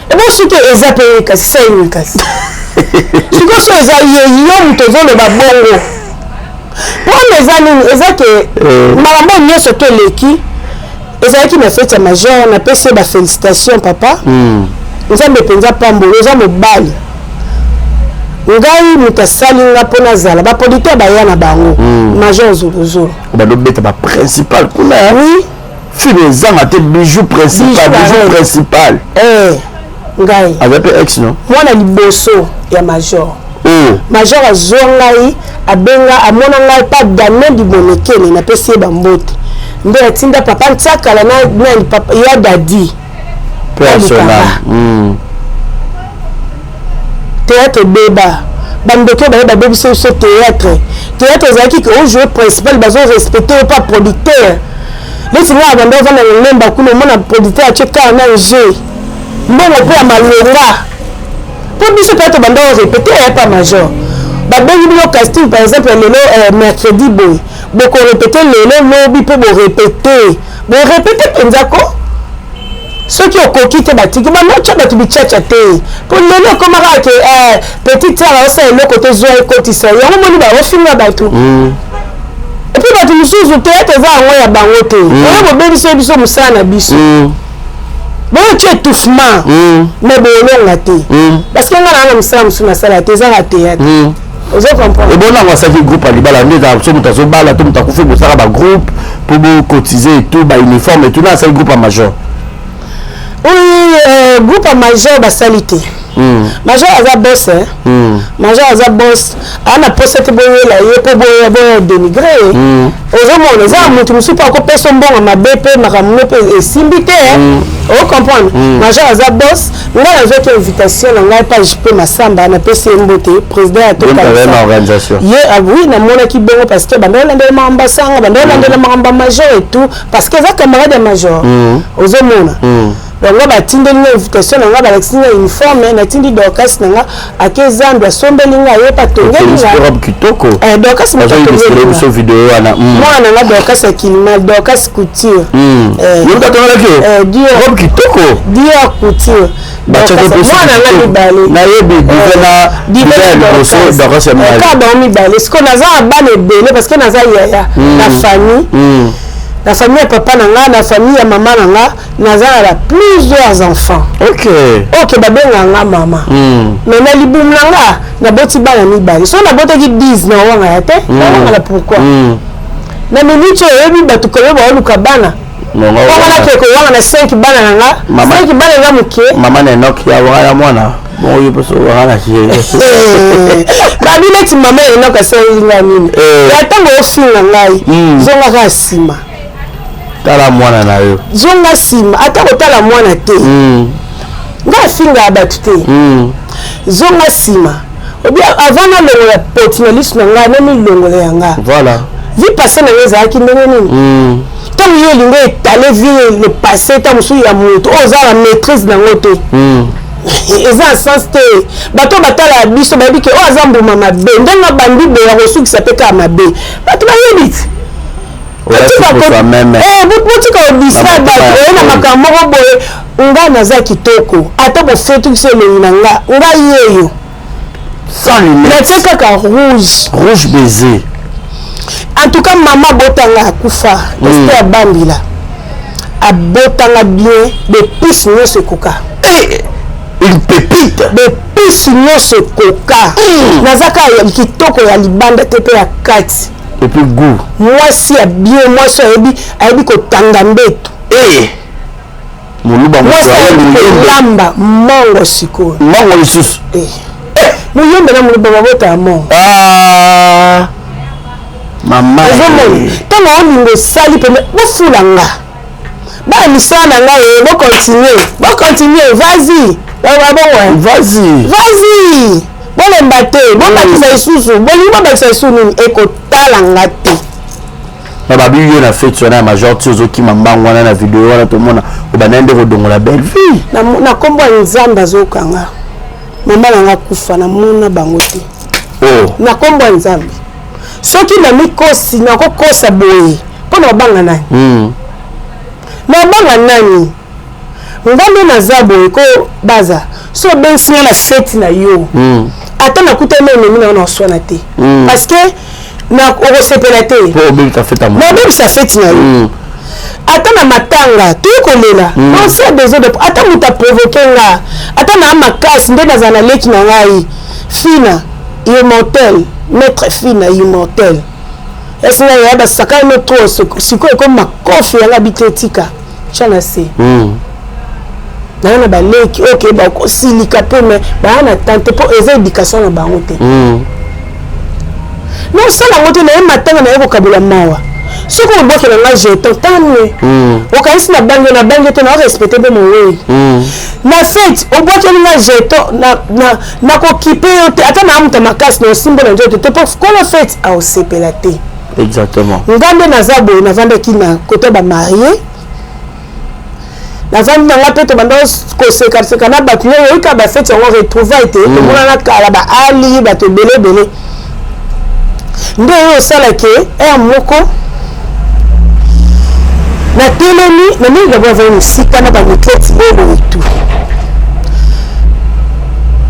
ebo soki eza mpe ye, kasi sa ye, kasi sikoyo so eza ye, yo moto ozoloba bongo mpona eza nini? Eza ke makambo nyonso to eleki ezalaki na fete ya major. Napesi ye bafélicitation, papa. Nzambe mpenza pambolo, oza mobali. Ngai moto asali nga mpo nazala baproducteur baya na bango, major Zolozolo. Badobeta baprincipal kuna. Oui. Film ezanga te, Bijou principal, Bijou principal. Ngai. Aza mpe ex no. Mwana liboso ya major. Oh. Major azwa ngai, abenga, amona ngai pa Damien Dibonekene, napesi ye bambote, nde atinda papa Ntiakala na papa ya Dadi. Personnel. Théâtre ebeba, bandoki oyo baye babebisa biso théâtre. Théâtre ezalaki ke ojoue principal, bazorespecte yo pa producteur. Neti ngai banda ovanda na Lemba kuna, omona producteur atie kaka na g mbongo mpe ya malonga mpo biso mpe tobanda orépété ya pa major. Babengi bino casting, par exemple lelo mercredi boye, bokorépété lelo, lobi mpe borépété, borépété mpenza ko soki okoki te, batiki banotya bato bichacha te. Mpo lelo ekomaka ke petite sara osala eloko tozwa ekotisa yango, moni baofinga bato. Et puis bato mosusu, théâtre eza yango ya bango te. Oyo bobebisi biso mosala na biso, boyoki étouffement, mais bolonga te, parce que nga na mosala mosusu nasala te, ezaka théâtre, ozo comprendre? Ebonango asalaki groupe ya libala nde ezala so moto azobala to moto akufi, bosala bagroupe mpo bocotiser et tout, bauniforme et tout. Na asali groupe ya major? Oui, groupe ya major basali te. Major aza boss, hein? Major aza boss, aa na posa te boyela ye mpo boya dénigre. Ozomona eza moto mosusu mpo akopesa mbongo mabe mpe makambo no mpe esimbi te, ocomprendre? Major aza boss. Ngai nazwaki invitation na ngai pa JP Masamba, napesi ye mbote, président ya Tokalisa ye. Oui, namonaki bongo parce que banda olandela makambo asanga, banda olandela makambo ya major et tout, parce que eza camarade ya major, ozomona? Donc batindeli nga invitation na nga, balakisi nga uniforme, natindi Dorcas na nga, ake Zambi, asombeli nga, aye pa tongeli nga. Robe kitoko. Dorcas. Biso video wana. Mwana na nga Dorcas ya Kilimal, Dorcas Couture. Yo katongalaki robe kitoko. Dior Couture. Mwana nga mibale. Nayebi Divin na liboso, Dorcas ya mibale. Kaka bango mibale. Sikoyo naza na bana ebele parce que naza yaya na famille, na famille ya papa na nga, na famille ya mama na nga, naza na plusieurs enfants. Ok, babengaka nga mama, mais na libumu na nga naboti bana mibale. So nabotaki 10, na wanga ya te, nawangala pourquoi? Na minute oyo oyebi bato koyo baoluka bana, onga nake kowanga na 5 bana na nga, 5 bana eza moke. Mama na Enok ya wanga ya mwana bongo, yo mpe so wanga na Babi neti mama ya Enok asaleli nga nini? Ya ntango ofinga ngai, zongaka nsima. Tala mwana na yo. Zonga nsima, ata kotala mwana te. Ngai afingaka bato te. Zonga nsima obi avant nalongola poti na liso na ngai, namilongola ya nga. Voilà. Vie passée na ngai ezalaki ndenge nini? Ntango yo olingi etale vie, le passé, ntango mosusu ya moto oyo oza na maîtrise nango te, eza na sens te. Bato oyo batalaka biso bayebi ke oyo aza mbuma mabe, ndenge abandi boye akosukisa mpe kaka mabe. Bato bayebi ti botika kodistraire bato oye na makambo moko boye. Nga naza kitoko, ata bofetukisi elongi na nga, ngai yeyo. Natie kaka rouge. Rouge baiser. En tout cas, mama abotanga akufa, Ester abambila, abotanga bien, bepise nyonso ekoka. Une pépite. Bepise nyonso ekoka. Naza kaka kitoko ya libanda te, mpe ya kati. Et puis goût. Mwasi ya bien, mwasi ayebi, ayebi kotanga mbeto. Moluba. Mwasi ayebi kolamba mongo sikoyo. Mongo lisusu. Muyombe na muluba babota mo. Ah mama. Ozomona ntango olingo osali pene bofula nga bana misala na ngai eh, bocontinue bocontinue vas-y babongo vas-y vas-y bolemba te bobakisa mm. lisusu bolingi bobakisa lisusu nini ekotala nga te. Na babi yo na feti wana ya major ti ozokima mbangu wana na video wana tomona obandaki nde kodongola belle vie. Na nkombo ya Nzambe azokanga mama na nga kufa namona bango te. Oh. Na nkombo ya Nzambe soki namikosi nakokosa boye mpo na obanga nani? Na obanga nani? Nga nde naza boye ko baza so obengisi nga na feti na yo ata nakutani na ennemi na yo na oswana te parce que na okosepela te obebisa feti na yo ata na matanga toyi kolela mm. Desordre ata moto aprovoke nga ata na makasi nde nazala na leki na ngai Fina immortel, maître Fina immortel esi ngai ya basaka no trop sikoyo ekomi makofi yanga bite tika tya na se naya na baleki oyo bakosilika mpe me baya na tante mpo eza éducation na bango te. Nosala yango te naye matanga naye kokabola mawa soki obwakela nga jeton tanie okanisi na bangi na bangi te na respecte mpe mowei na fete obwakeli nga jeton nakokipe yo te ata naa moto makasi na osimbola nzoto te mpo kolo fete aosepela te. Exactement. Nga nde naza boye navandaki na kota bamarie navandi na nga mpe tobanda kosekaseka na bato ndenge oyika bafeti yango retrouvaille te tomonana kala baali bato ebele ebele nde oyo osalake heure moko natelemi namoni gabo avandi mosika na bamikleti oyo etu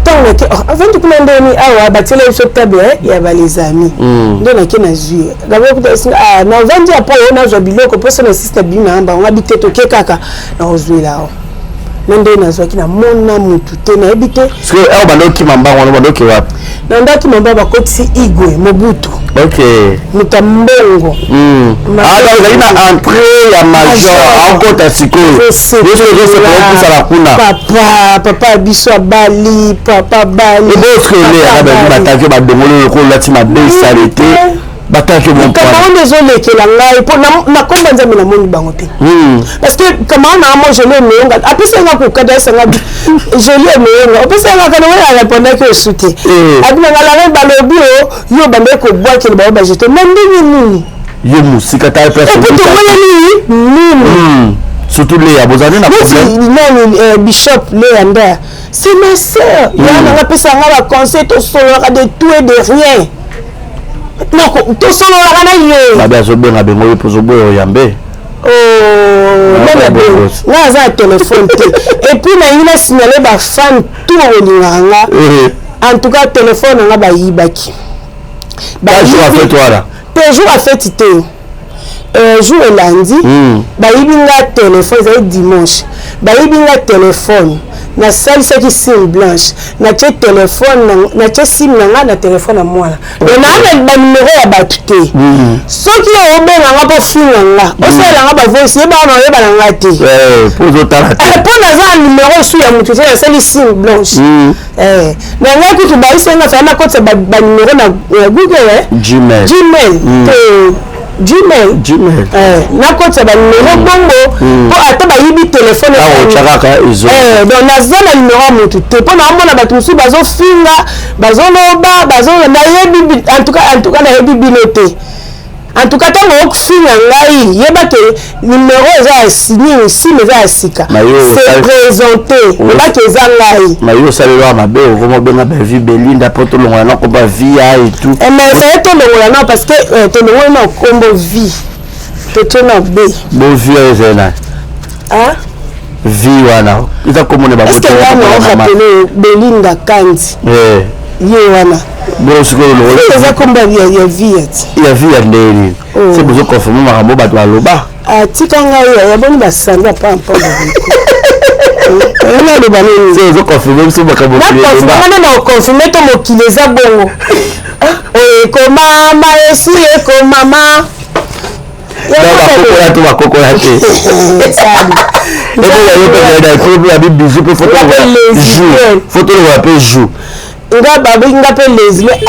ntango nake avandi kuna ndeni awa batiela biso table ya les amis nde nake nazwi gabo navandi apo oyo nazwa biloko mposa na siste bima na bango abi te toke kaka nakozwela awa na nde nazwaki namona mutu te nayebi te. Awa banda okima mbango wana banda oke wapi? Na ndaki mamba bakotisi Igwe Mobutu. Ok. Moto ya mbongo. Ezali na entrée ya major akota sikoyo. Ozosepela kuna. Papa, papa ya biso abali, papa abali. Eboskele bataki badongolo lokola olati mabe salete. Bataki Cameroun ezolekela ngai mpo na komba Nzambe namoni bango te parce que Cameroun na mo Joli Emeyonga apesa nga kokata esanga Joli Emeyonga opesa nga kana oyo arépondaki osu te abinanga la reine balobi o yo obandaki kobwakela bango bajete na ndenge nini? Yo mosika ta place epo tomoneli nini? Surtout Léa bozali na problème nani Bishop Léa Nda c'est ma sœur ya nanga apesa nga baconseil tosololaka de tout et de rien tosololaka na ye. Babe azobenga bengo yo mpo ozoboya oyambe. Nga aza na telefone te et puis nalingi nasignale bafan tout olingaka nga en tout cas telefone na nga bayibaki te jour afeti te jour elandi bayibi nga telefone ezali dimanche bayibi nga telefone nasalisaki sim blanche natie telefone natie sim na nga na telefone ya mwana donc naa na banumero ya bato te soki obenga nga mpo finga nga osalela nga bavoice yebaka na oyeba na nga te mpo naza na numero esu ya motu te nasali sim blanche na ngai kutu bayisa nga faa nakotisa banumero na Google Gmail te Gmail nakotisa banumero bongo mpo ata bayibi telefone donc naza na numero ya motu te mpo naomona bato mosusu bazofinga bazoloba nayebi en tout cas nayebi bino te en tout cas ntango okofinga ngai yeba ke numero eza ya nini sim eza ya sika se présente yeba ke eza ngai. Na yo osalelaka mabe okoma obenga Bellevue Belinda mpo tolongola na komba via et tout. Mais ezali tolongola na parce que tolongoli na kombo vie totie na b. Bo via ezali na vie wana eza kombo na bango. Est-ce que nga na rappelé Belinda Kandi ye wana bon sikoyo eza kombo ya vie ya vie ya ndenge nini se bozoconfirme makambo bato baloba. Atika ngai ya boni basanga pampa naloba nini se ozoconfirme biso makambo naconfirme na oconfirme to mokili eza bongo ekomama esi ekomama bakokola te bakokola te ekoya yo mpe bisu mpe fotoloba mpe jour. Nga babi nga mpe lesbien.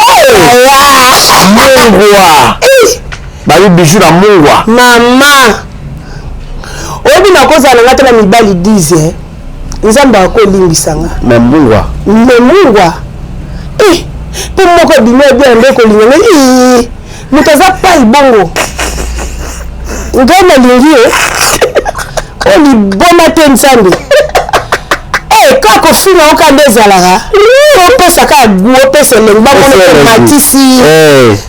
Mungwa. Babi bijou na mungwa. Mama. Oyebi nakozala na nga te na mibali 10 eh. Nzambe akolimbisa nga. Mais mungwa. Mais mungwa. Eh, mpo moko abimi abi ande kolinga nga. Eh, moto aza pai bongo. Ngai nalingi ye. Oyo liboma te Nzambe. Eh, kaka kofinga ngo kaka nde ezalaka. Opesa kaka gout, opesa elengi, bamona mpe matisi.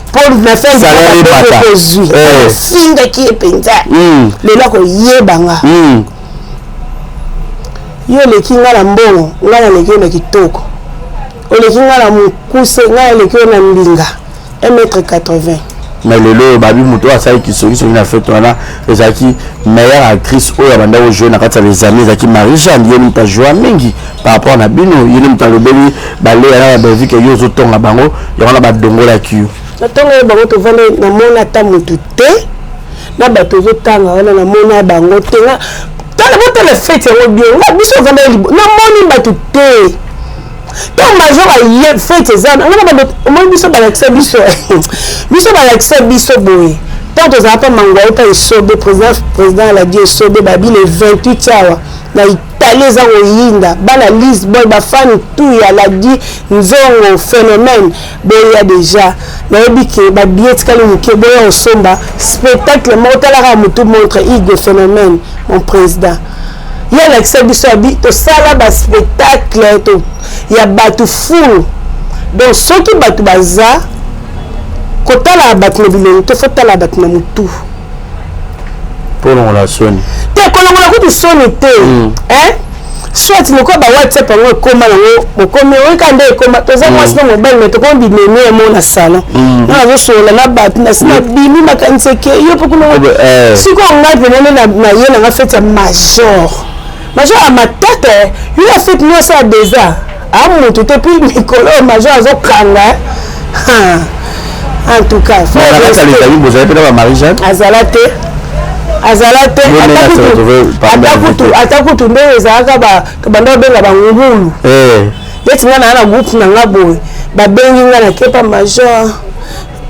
Mpo na fin du mois ozwi. Ofingaki ye mpenza. Lelo akoyeba nga. Yo oleki nga na mbongo, nga naleki yo na kitoko. Oleki nga na mokuse, nga naleki yo na mbinga. 1 mètre 80. Mais lelo oyo babi moto oyo asalaki kisongisongi na fete wana ezalaki meilleure actrice oyo abanda kojoue na kati ya les amis, ezalaki Marie Jeanne. Ye moto ajoua mingi par rapport na bino, ye nde moto alobeli baleya na babelvi ke yo ozotonga bango, yango wana badongolaki yo. Natonga ye bango, tovanda, namona ata motu te na bato ozotanga wana, namona bango te. Nga tala, botala fete yango bien, nga biso ovanda namoni bato te. To major aye fete eza nga na bando, omoni biso balakisa biso, biso balakisa biso boye ntango tozala mpa mangwa mpa esobe, président aladi esobe babi le 28 awa na Italie eza koyinda, bana Lisbonne bafani tout ya Ladi Nzongo phénomène boya déjà, nayebi ke babillet etikali moke, boya kosomba spectacle moko. Talaka motu montre Igo phénomène, mon président, ye alakisa biso abi tosala baspectacle ya bato fulu. Donc soki bato baza kotala bato na bilongi te, fo tala bato na motu. Kolongola soni. Te, kolongola kutu soni te. Hein? Soit lokola ba WhatsApp yango ekóma nango, bokomi oyeka nde ekóma, toza mwasi na mobali, me tokomi binemi emo na salon, nga nazosolola na bato nasi nabimi makanisi eke yo mpo kuna. Sikoyo ngai mpena nde na ye nanga fete ya major, major ya matata yo ya fete nyonso ya deza amutu te, puis mikolo oyo major azokanga. En tout cas bozali mpe na ba Marie Jeanne. Azala te, azala te. Ata kutu ndenge ezalaka, tobanda kobenga bangulu neti nga naa na groupe na nga boye, babengi nga na kepa major,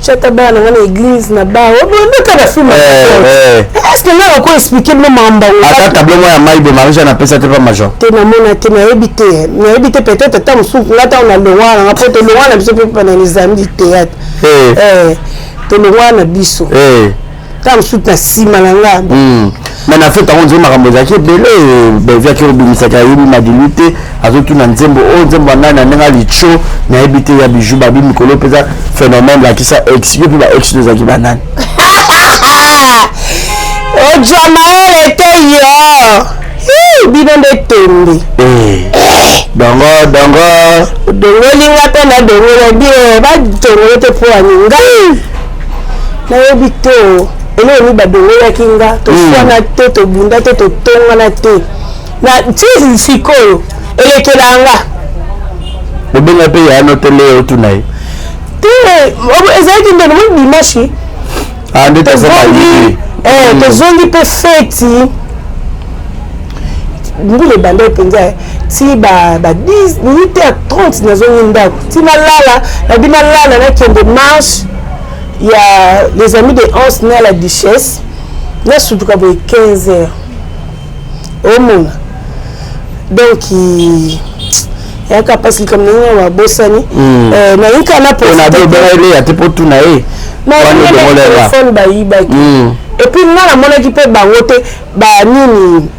tiata bana na nga na église na ba obondaka na film. Est-ce nga nako expliquer bino makambo? Ata tableau moko ya mai boye Marie Jeanne apesa te pa major? Te, namona te, nayebi te, nayebi te. Peut-être ata mosusu nga ntango nalongwana nanga, mpo tolongwana na biso mpe na les amis du théâtre, tolongwana na biso ntango mosusu na nsima na nga. Mais na fete yango nzembo makambo ezalaki ebele. Beviaki obimisaka, ayebi madilu te, azotuna nzembo oyo nzembo ya nani na ndenge alicho, nayebi te. Ya Bijou, babi mikolo mpenza phénomène, lakisa ex yo mpe ba ex ezalaki banani? Ojwa mayele te yo, bino nde tembe. Dongo dongo. Odongolinga mpe nadongola bien, badongolo te mpo ani ngai nayebi te eloko nini badongolaki nga. Toswana te, tobunda te, totongana te, na ti sikoyo elekela nga. Obenga mpe yano te, le otuna ye? Te, ezalaki ndenge moi dimanche. Nde tozongi mpe feti mbula ebanda mpenza ti ba 10 minute ya 30, nazongi ndako ti nalala, nabi nalala, nakende marche ya les amis de Hans na la duchesse, nasutuka boye 15 heures omona. Donc eyaka mpasi likambo na ngai babosani, nayebi kaka na profite te mpo tuna ye. Telefone bayibaki, et puis nga namonaki mpe bango te banini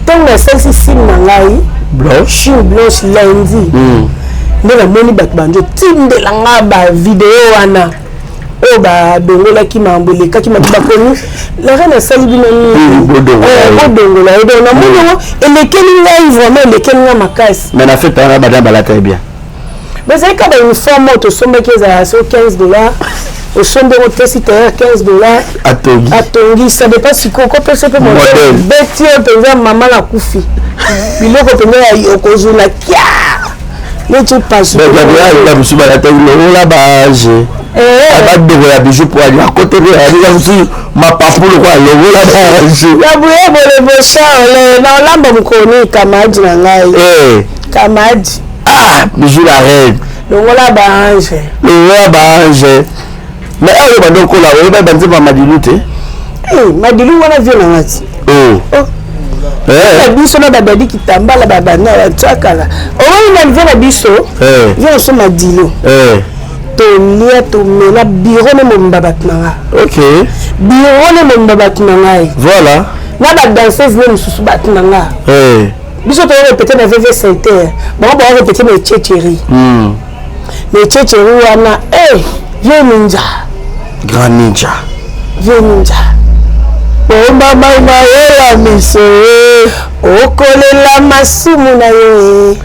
ntango nasalisi sim na ngai. Blanche. Sim blanche lundi nde namoni bato bandi otindela nga bavideo wana oyo badongolaki makambo elekaki, mato bakomi la reine asali bino nini, bodongola ye. Donc namoni yango elekeli ngai, vraiment elekeli ngai makasi. Mais na fete wana bana balata ye bien? Bazali kaka bauniforme oyo tosombaki, ezala so 15 $, osombi yango, opesi tailleur 15 $. Atongi. Atongi, ça dépend. Sikoyo kopesa mpe modèle beti oyo mpenza mama nakufi, biloko mpenza ya okozula kia neti pasu. Mosusu balataki longola baage, badoko ya Bijou po ali akoteli alinga mosusu mapapu lokola longola baage. Ya buye bolebo Charle na olamba mokoni kamadi na ngai kamadi. Ah, Bijou la reine. Longola ba ange. Longola ba ange. Mais awa oyo banda okola oyeba banzembo ya Madilu te? Eh, Madilu wana vie na nga ti. Oh. Oh. Eh. Na biso na badadi kitambala babanda batiakala omoni na vie na biso Eh. vie na biso Madilu Eh. tolia tomela biro ne momba bato na nga Ok. biro ne momba bato na ngai Voilà. na badanseuse ne mosusu bato na nga Eh. biso toyo répété na vv center bango bango répété na echecheri na echecheri wana e vie ninja Grand ninja. vie ninja Bomba mai mayola miso. Okolela masumu na yo e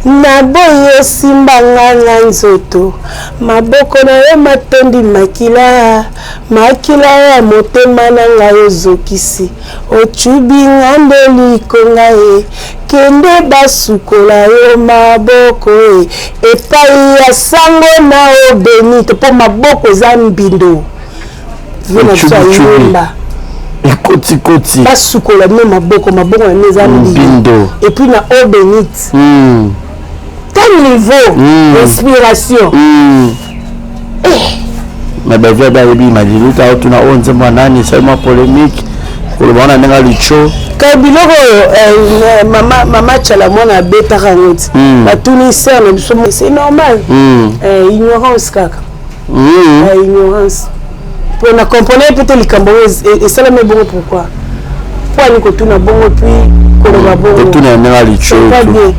naboyi osimba nga na nzoto maboko na yo matondi makila makila ya motema na ngai ozokisi ocubi nga nde likonga e kende basukola yo maboko e epai ya sango na obenite mpo maboko eza mbindo vie na biso ayemba Ekotikoti. Basukola bino maboko maboko na bino eza mbindo et puis na eau bénite tel niveau inspiration. Mais bavie abe ayebi Madilu ta otuna oyo nzembo ya nani esali mwa polémique koloba wana ndenge licho. Ka biloko oyo mama mama Tshala mwana abetaka yango ti batuni sœur na biso, c'est normal, ignorance kaka, ignorance mpo na comprendre mpe te likambo oyo esalami bongo. Pourquoi po ani kotuna bongo puis koloba bongo? Kotuna ndenge licho. Pas bien,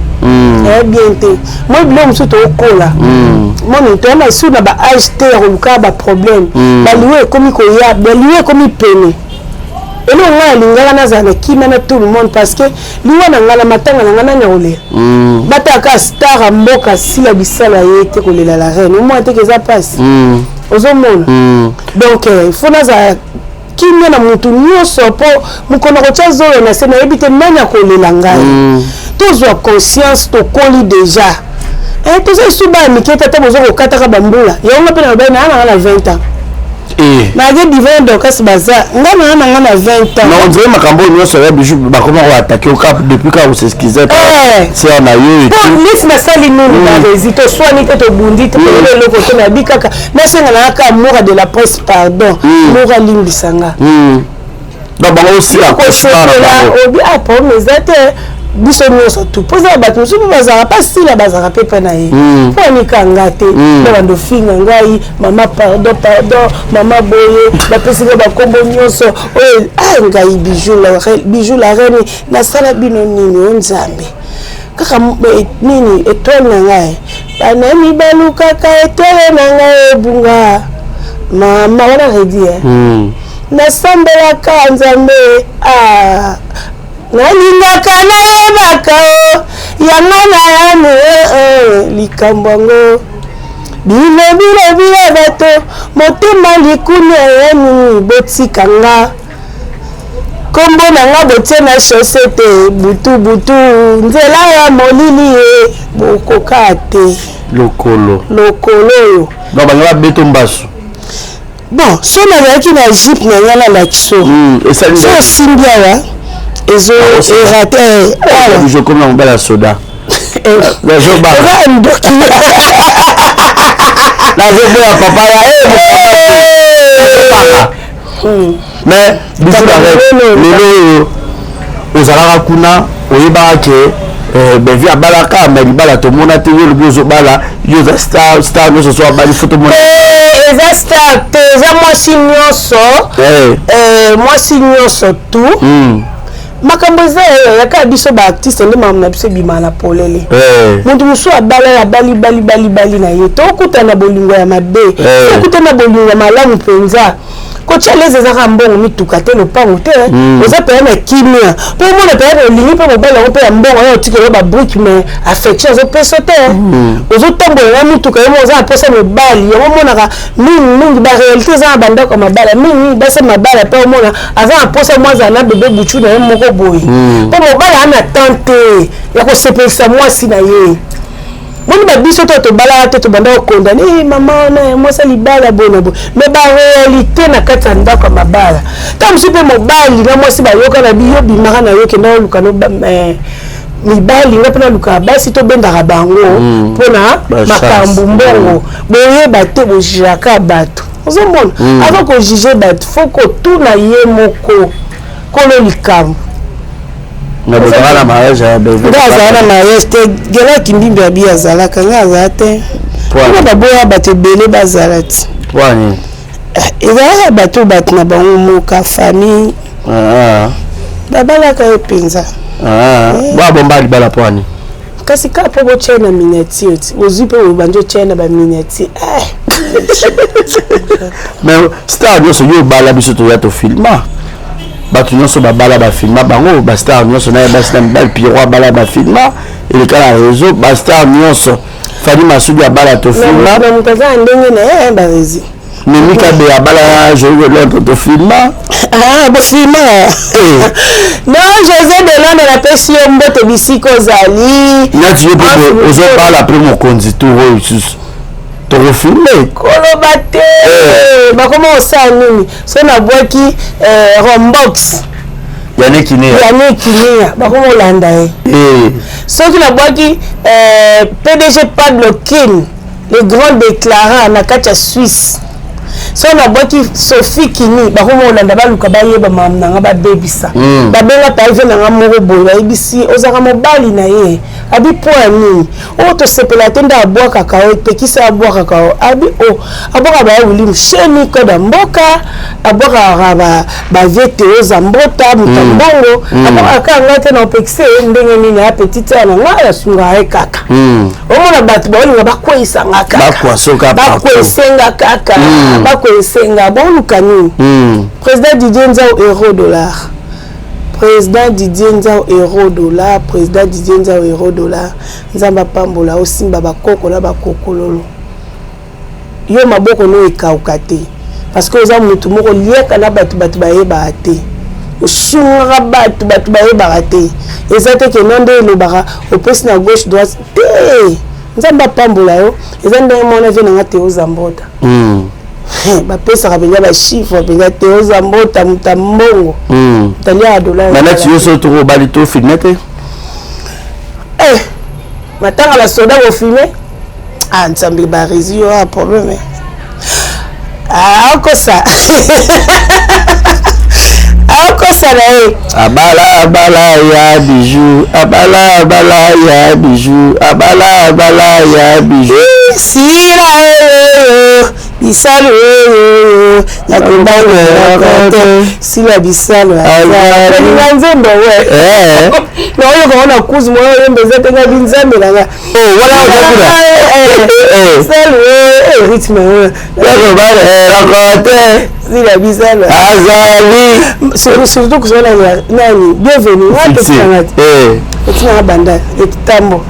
eya bien te. Moi biloko mosusu tookola moni toya na su na baage te ya koluka baproblème. Baliwa ekomi koya, baliwa ekomi pene. Eloko ngai alingaka nazala na kimia na tout le monde, parce que liwa na ngai na matanga na ngai nani akolela? Bataka star ya mboka sila bisala ye te kolela la reine omona teke eza mpasi ozomona. Donc il faut nazala kimia na motu nyonso mpo mokolo kotya zolo na se nayebi te nani akolela ngai. Tozwa conscience, tokoli déjà, toza esu bana mike te. Ata boza kokataka bambula yango mpe na babali naa nanga na 20 ans nage divin Dorcas baza nga nanga na nga na 20 ans. Mais on dirait makambo oyo nyonso ya Bijou bakoma koattaquer oka depuis kaka kos'excuser sœur na yo. Po neti nasali nini? Baresi toswani te, tobundi te, toyeba eloko te. Nayebi kaka nasenga nanga kaka Moura de la presse pardon, Moura alimbisa nga. Donc bango osila. Kosepela obi ah problème eza te. Biso nyonso tu mpo eza na bato mosusu mpe bazalaka mpa sila bazalaka mpe mpe na ye mpo anika nga te mpe bando finga ngai mama pardon pardon mama boye bapesi nga bakombo nyonso oyo a ngai Bijou la reine nasala bino nini? O Nzambe kaka nini étoile na ngai banani balukaka étoile na ngai ebunga mama wana redi nasambelaka Nzambe ah, nalingaka nayebaka o yango nayani likambo yango bilobilobila bato motema likuni ya nini botika nga nkombo na nga botie na chose te butu butu nzela ya molili ye bokoka te. Lokolo. Lokolo oyo. Donc bango babeto mbasu. Bon, so nazalaki na jupe na ngai nalaki so so osimbi awa ezo erater. Awa komi na mobali ya soda. Eza ndoki. Nazoboya papa ya mais biso lelo oyo ozalaka kuna oyebaka ke Bevi abalaka mais libala tomona te. Yo olobi ozobala, yo oza star, star nyonso so abali fo tomona. Eza star te, eza mwasi nyonso, mwasi nyonso tu. Makambo eza yaka biso baartiste nde makambo na biso ebimaka na polele. Moto mosusu abala abali bali bali bali na ye tokutana na bolingo ya mabe, tokutana na bolingo ya malamu mpenza. Kotia lese ezaka mbongo mituka te, lopango te, oza mpenza na kimia mpo omona mpenza olingi mpe mobali yango mpe ya mbongo ya otikela babrique mais affection azopesa te. Ozotambola na mutuka yo moko oza na mposa mobali yango omonaka mingimingi baréalité eza na bandako ya mabala mingimingi basi mabala mpe omona aza na mposa mwa azala na bebe butu na ye moko boye mpo mobali aza na temps te ya kosepelisa mwasi na ye. Moni babiso to tobalaka te tobanda kokondane e mama wana mwasi libala boye na boye mais baréalité na kati ya ndako ya mabala ntango mosusu mpe mobali na mwasi bayoka na biyo bimaka na yo kenda oluka no. Mibali, nga mpe nalukaka basi, tobendaka bango mpona makambo mbongo. Boyeba te, bojugeaka bato, ozomona. Avant kojuger bato, faut kotuna ye moko kolo likambo. Na bozalaka na mariage ya Bellevue? Nga azala na mariage te. Gela Kimbimbi abi azalaka, nga azala te. Mpona baboya bato ebele bazala ti. Pwani? Ezalaka bato, bato na bango moka famille. Babalaka ye mpenza. Bo bomba libala pwani? Kasi kaka mpo botia na miniature ti ozwi mpe obandi otia na baminiature. Mais star nyonso yo obala, biso toya tofilma. Bato nyonso babala, bafilma bango. Bastar nyonso na ye, basi na mibali. Piro abala, bafilma, eleka na réseau. Bastar nyonso, Fani Masudi abala, tofilma. Na moto aza na ndenge na ye, Barezi. Mimi Kabe abala, José de Londres, tofilma. Ah, bofilma? Non, José de Londres, napesi yo mbote bisika ozali. Nati yo mpe ozobala mpe mokonzi, tour oyo lisusu tokofilme. Koloba te, bakoma kosala nini? So nabwaki Rombox. Yane Kinea. Yane Kinea, bakoma kolanda ye. Soki nabwaki PDG Pablo Kin, le grand déclarant na kati ya Suisse, so nabwaki Sophie Kini, bakoma kolanda, baluka bayeba makambo na nga, babebisa. Babenga paive na nga moko boye, bayebisi ozalaka mobali na ye. Abi mpo ya nini oyo tosepela te? Nde abwakaka oyo epekisa, abwakaka oyo abi o abwakaka baya wilimu sheni koda mboka, abwakaka bavie teoza mbota moto ya mbongo, abwakaka kaka ngai te. Na opekisa ye ndenge nini? Aya petite ya na ngai, asungaka ye kaka. Omona bato baolinga bakweyisanga kaka, bakweyisenga kaka, bakweyisenga. Boluka nini? Président Didier Nzao, euro dollar. Président Didier Nzao, euro dollar. Président Didier Nzao, euro dollar, Nzambe apambola, osimba bakoko na bakokololo yo, maboko no ekauka te, parce que oza motu moko liaka na bato, bato bayebaka te. Osungaka bato, bato bayebaka te. Eza te keno nde elobaka opesi na gauche droite te. Nzambe apambola yo. Eza ndenge mwana vie nanga te, oza mbota. Bapesaka mpenza bachiffre mpenza te, oza mbota, moto ya mbongo, moto aliaka dollar. Neti yo so toko obali, to filme te? Matanga basoda bofilme. Ah, Nzambe, Barezi, yo a problème. Akosa, akosa na ye. Abala, abala ya Bijou, abala, abala ya Bijou, abala, abala ya Bijou. Sila oyo Bisalo oyo nakobangelaka te, Sila Bisalo alinga nzembo we naoyoka ngo na kuzu moyo oyemba, eza te ngabi Nzambe na nga. Wana Bisalo rythme oyo. Te. Sila Bisalo azali. Surtout kozala nani, Bienvenu nga te, etinanga banda ekitambo,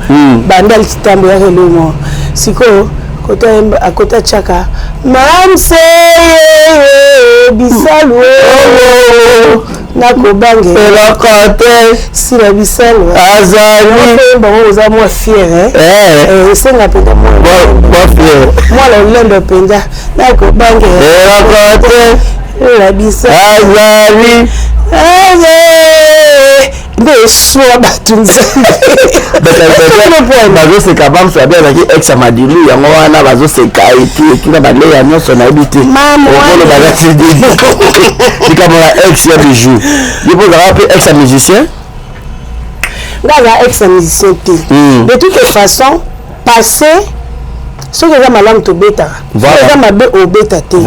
banda likitambo yaka elongo. Sikoyo akota atiaka mamseye Bisalu nakobangela eloko te. Sila Bisalu azali. Bango oza mwa fier, esenga mpenza. Mwa fier. Mwana olendo mpenza, nakobangela eloko te. La Bisalu azali. Nde eswa bato Nzambe. Bazoseka, bamso abi azalaki ex ya Madilu, yango wana bazoseka etu etu na baleya nyonso. Nayebi te okolo bazati likambo na ex ya Bijou. Ye mpo ozalaka mpe ex ya musicien? Nga aza ex ya musicien te. De toute façon, passé soki eza malamu tobetaka, soki eza mabe obeta te.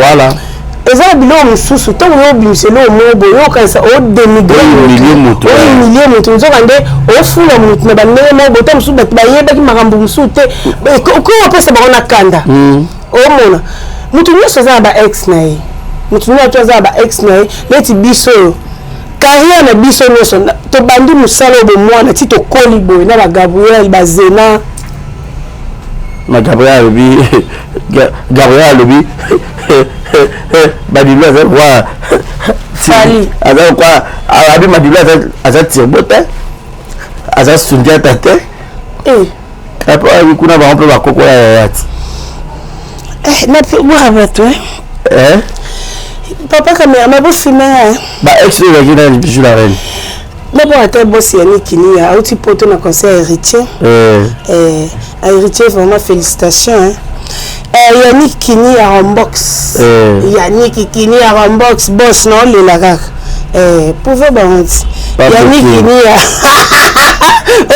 Eza na biloko mosusu, ntango yo obimisa eloko moko boye, yo okanisa odénigre, ohumilie motu, nzoka nde ofula motu na bandenge moko boye. Ta mosusu bato bayebaki makambo mosusu te, okoki opesa bango na kanda. Omona motu nyonso aza na ba ex na ye, motu nyonso aza na ba ex na ye. Neti biso oyo, carrière na biso nyonso, tobandi mosala oyo bomwana ti tokoli boye na baGabriel, bazena. Na Gabriel alobi, Gabriel alobi Madilu aza kwa aza kwa abi Madilu aza Turbo te, aza Sundiata te. Apo kuna bango mpe bakokola yaya ti. Bwaka bato. Papa caméraman, bofilme. Ba ex oyo ezalaki nani, Bijou la reine? D'abord ata boss Yannick Kinia auti poto na concert héritier. Eh. Eh, héritier vraiment félicitations hein. Eh, Yannick Kinia Rambox. Eh. Yannick Kinia Rambox boss na olela kaka. Eh, pouvez bango ti. Yannick Kinia.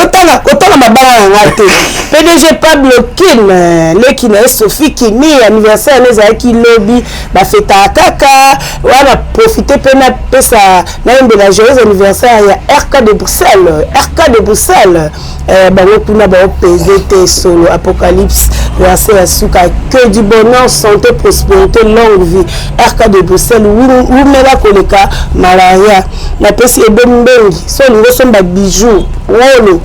Otanga otanga mabanga na nga te. PDG Pablo Kin, eh, leki na ye Sophie Kini anniversaire na ezalaki lobi bafetaka kaka wana profite mpe napesa nayembela joyeux anniversaire ya rk de bruxelles rk de bruxelles eh, bango kuna baopese te solo apocalypse verset ya suka que du bonheur santé prospérité longue vie rk de bruxelles wumela koleka malaria napesi ebe mbengi so olingi osomba bijou wolo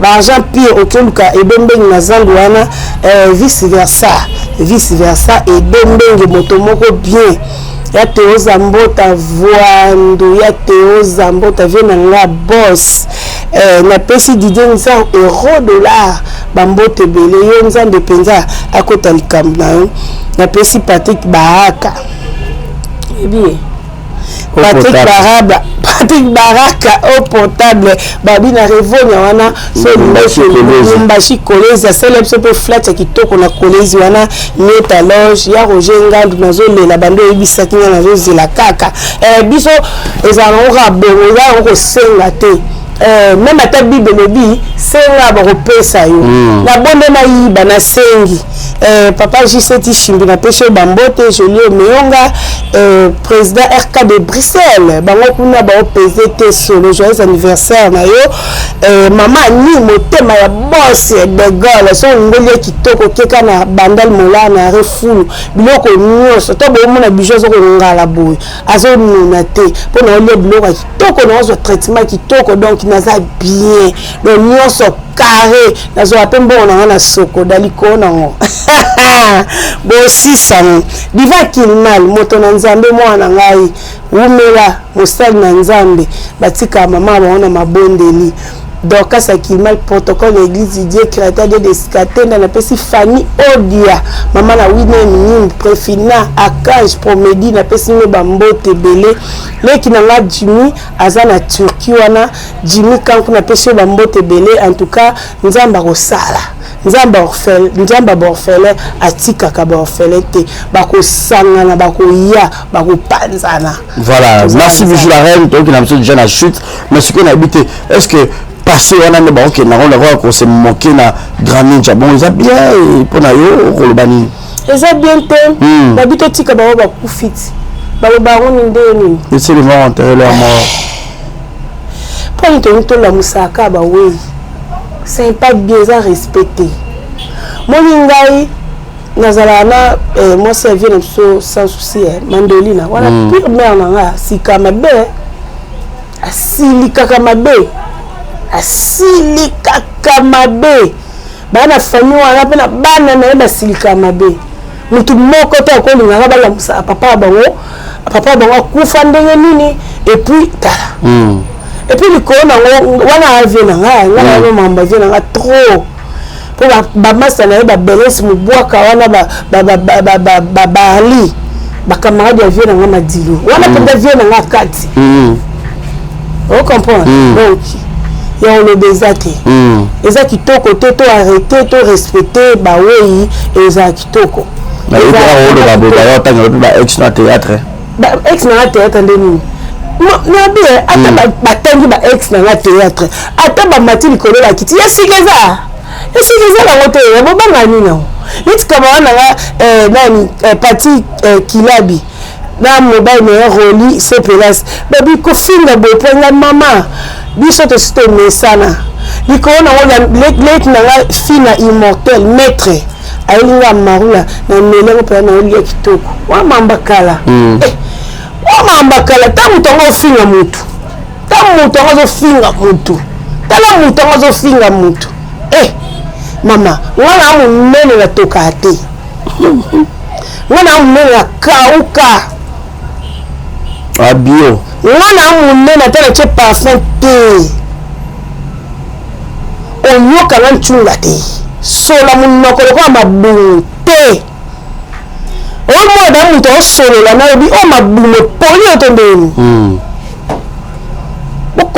baargent pire okoluka ebe mbengi na zandu wana eh, vice versa vice versa ebe mbengi moto moko bien ya Théo Zambota Vuandu ya Théo Zambota vie na nga boss eh, napesi Didier Nzau euro dollar bambote ebele yo nzambe mpenza akota likambo na yo napesi Patrick Baraka ebi Patrick Baraba Patrick Baraka au portable babi na Revonia wana so Lubumbashi Kolezi asala biso mpe flat ya kitoko na Kolezi wana Nyota Loge ya Roger Ngandu nazolela bando oyebisaki nga nazozela kaka eh, biso ezala nango kaka bongo eza yango kosenga te eh, meme ata bible elobi senga bakopesa yo mm. nabonde nayiba nasengi eh, papa jc tishimbi napesi yo bambote jolie omeyonga eh, président rk de bruxelles bango kuna baopese te solo joyeux anniversaire na yo eh, mama ani motema ya boss de gaulle so ngoli ya kitoko keka na bandal mola na refulu biloko nyonso to bomona bijou azokongala boye azonuna te mpo na olia biloko ya kitoko na ozwa traitement kitoko donc naza bien donc nyonso carré nazwaka mpe mbongo na nga na sokoda likolo nango bosisango diva kilmal moto na nzambe mwana na ngai wumela mosali na nzambe batikaka mama bango na mabondeli Dorcas Akilmal protocole ya église du Dieu créateur Dieu de Skatenda napesi Fanny Odia mama na Winnie Minimbu Prefina Akange Promedi napesi bino bambote ebele leki na nga Jimmy aza na Turquie wana Jimmy Kanku napesi yo bambote ebele en tout cas Nzambe akosala Nzambe orphelin Nzambe ba orphelin atikaka ba orphelin te bakosangana bakoya bakopanzana. Voilà, merci Bijou la reine, toyoki na biso déjà na chute, mais sikoyo nayebi te est ce que passé wana nde bakokende yango nakoka kose moke na grand ninja bon eza bien mpo na yo okoloba nini? Eza bien te hmm. Babi totika bango bakufi ti baloba yango ni nde nini? Laissez les morts enterrer leur mort. Mpo nini tolingi tolamusaka bawei c'est pas bien eza respecte moni ngai nazalaka na eh, mwasi ya vie na biso sans souci eh, mandolina wana mm. pure mare na nga sika mabe asilikaka mabe asilikaka mabe baa na famille wana mpe na bana na ye basilikaka mabe motu moko te akolingaka balamusaka papa ya bango papa ya bango akufa ndenge nini epuis tala mm. epuis likolo nango wana avie na ngai ngai na mm. mambo avie na ngai trop mpo bamasta na ye babelesi mobwaka wana babarli bacamarade ya vie na nga madilu wana mpenza mm. vie na nga kati mm. ocomprendre mm. donc ya oloba eza te eza kitoko te to arrete to respecte bawei ezala kitoko oloba boye otangela mpe ba ex na théâtre ba ex na nga théâtre nde nini nabi eh, ata hmm. batangi ba ex na nga théâtre ata bamati likolo bakiti ya sika eza ya sika eza nango te ya bobanga nini yango neti camarade na nga eh, nani eh, pati kilabi na mobali na ye roli sepelas babi kofinga boye mpo nga mama biso tosi tomesana likolo nango leki na nga fina immortel maître ayeli nga marula na meli yango mpenza naolia kitoko wamamba kala mm. eh, wamamba kala ta moto yango ofinga motu ta moto yango azofinga motu tala moto yango azofinga motu eh, mama nga na monene natokaa te nga na monene na kauka abio nga na monene ata natie parfum te oyoka nga ncunga te sola monoko lokola mabumu te omona ba moto osolola nayobi o mabumu epoli oto ndeni hmm.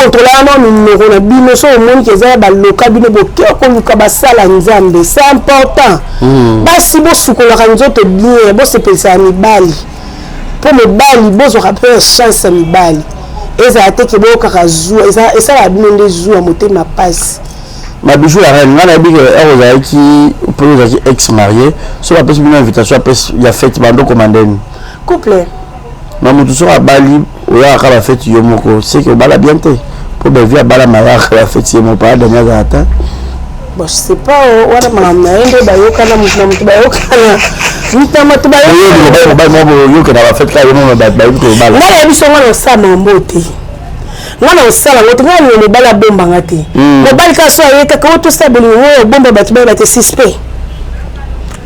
Bokontrolaka na minoko na bino, so omoni ke eza ya baloka bino, boke koluka basala Nzambe, c'est important. Basi, bosukolaka nzoto bien, bosepelisaka mibali, mpo mobali bozwaka mpe chance ya mibali. Ezala te ke boyokaka zuwa, esalaka bino nde zuwa, motema pasi. Ma Bijou la reine, nga nayebi ke heure ozalaki mpo ozalaki ex marié, so bapesi bino invitation ya fête, bando komandeni Couple. Na motu soki abali, oyaka bafête yo moko, seke obala bien te, mpo bevi abala mayaka bafête ye moko, paa Dani azala te. Bon, je sais pas, wana makambo na ye nde bayokana, motu na motu bayokana, motu na motu bayokana. Mobali moko oyokenda bafête kaka yo moko, bato bayebi kobala. Ngai nayebi so nga na osala mambo te, nga na osala yango te. Ngai nalinga mobali abombanga te. Mobali kaka so aye kaka oyo tosala bolingo oyo, obomba bato bayeba te, suspect,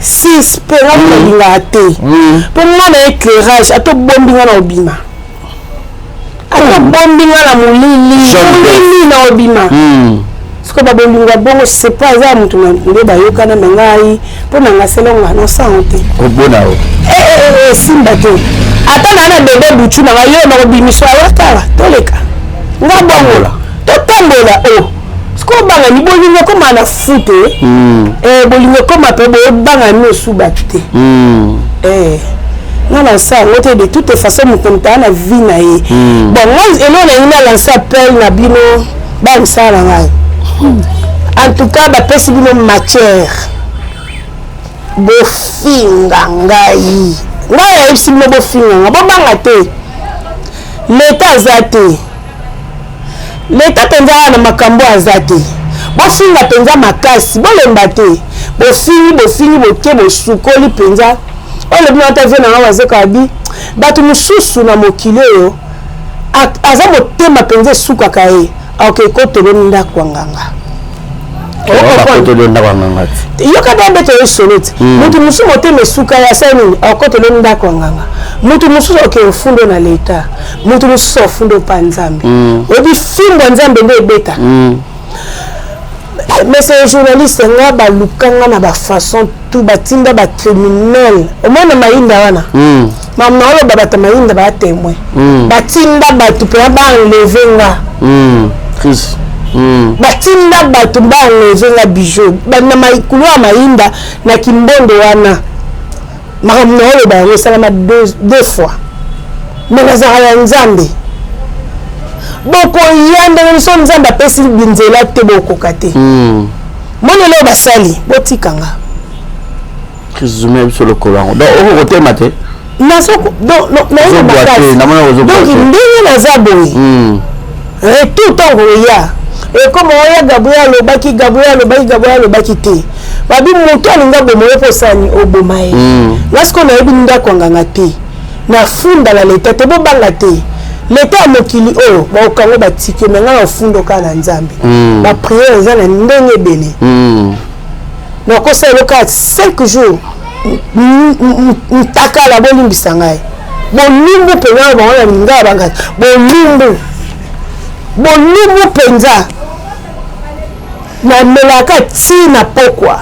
suspect. Nga mpo nalingaka te, mpo nga na éclairage, ata obombi nga na obima, ata obombi nga na molili, molili na obima. Sikoyo babolingo ya bongo, c'est pas eza ya motu nde bayokana me ngai mpo na nga selonga naosango te. Obona o. Esimba te, ata naa na bebe butu na ngai yo nakobimisa aya kala toleka nga bongo totambola o. Sikoyo obangani bolingo ekóma na fu te. Bolingo ekóma mpe boyebangani osu bato te. Nga na osala yango te. De toute façon, moto moto aa na vie na ye. Bon, ngai eloko nalingi na lance appel na bino, bamisala na ngai, en tout cas bapesi bino matière, bofinga ngai. Ngai nayebisi bino, bofinga ngai, bobanga te. Leta aza te, leta mpenza awa na makambo aza te. Bofinga mpenza makasi, bolemba te. Bofingi, bofingi, boke, bosukoli mpenza. Oyo lobi ata vie na nga wazoka bi bato mosusu na mokili oyo aza motema mpenza esukaka ye, aoke kotolo ndako ya nganga. Bakotoli ndako ya nganga te. Yoka ba beto yo solo te. Moto mosusu motema esuka ye, asali nini? Akotolo ndako ya nganga. Moto mosusu oke ofundo na leta, moto mosusu ofundo mpa Nzambe. Oyebi fimbo ya Nzambe nde ebeta. Mais c'est journaliste, nga balukanga na bafaçon tout, batinda bacriminel omona mayinda wana. Mamu na oloba, bato mayinda baya témoin. Batinda bato mpena baenlever nga. Chris. Batinda bato baenlever nga Bijou na makulu ya mayinda na kimbondo wana. Makambo na oloba yango esalama deux fois, mais nazalaka ya Nzambe. Bokoya ndenge biso Nzambe apesi binzela te, bokoka te. Moni eloko basali, botikanga. Chris, zumia biso lokolo yango, donc oko kotema te. Nazoyeba te, namoni ozobwa donc te. Ndenge naza boye, retour ntango oya ekoma oya, Gabriel alobaki, Gabriel alobaki, Gabriel alobaki te. Babi moto alinga boma yo mpo osani oboma ye. Nga sikoyo nayebi ndako ya nganga te, nafunda na leta te. Bobanga te, leta ya mokili oyo baokango batike me nga na ofunda kaka na Nzambe. Baprière eza na ndenge ebele. Nakosala eloko ya 5 jours ntakala. Bolimbisa ngai, bolumbu mpenza bango na lingala bangati bolumbu, bolumbu mpenza. Namelaka ntina pokwa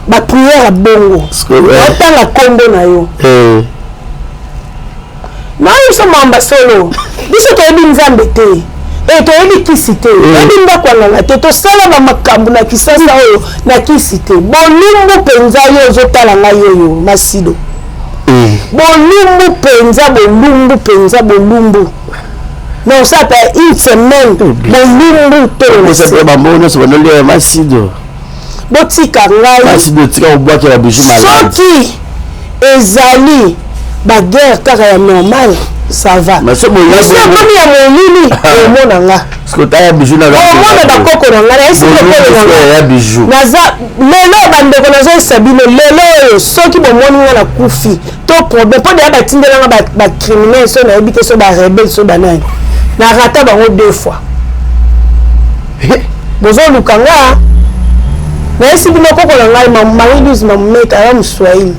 baprière ya bongo, naotanga nkombo na yo. Nayebi biso mamba solo, biso toyebi Nzambe te, e toyebi kisi te, toyebi ndako ya nganga te. Tosala bamakambo na kisasa oyo na kisi te. Bolumbu mpenza yo ozotala ngai oyo masido, bolumbu mpenza, bolumbu mpenza, bolumbu. Na osala pa une semaine bolumbu to. Bambongo nyonso bandolia masido. Botika ngai. Masido, tika kobwakela Bijou malade. Soki ezali baguerre kaka ya normal, ça va. Mais so boya. So ekomi ya molili, omona nga. Taya Bijou na omona bakoko na ngai, nayesi lokolo na ya ngai. Bijou. Naza lelo, bandeko, nazoyesa bino lelo oyo, soki bomoni nga nakufi to problème, mpo deya batindelanga bacriminel, so nayebi te, so barebele, so banani, narata bango deux fois. Bozoluka nga, nayesi bino, koko na ngai Marie Louise Mamumeta aza moswahili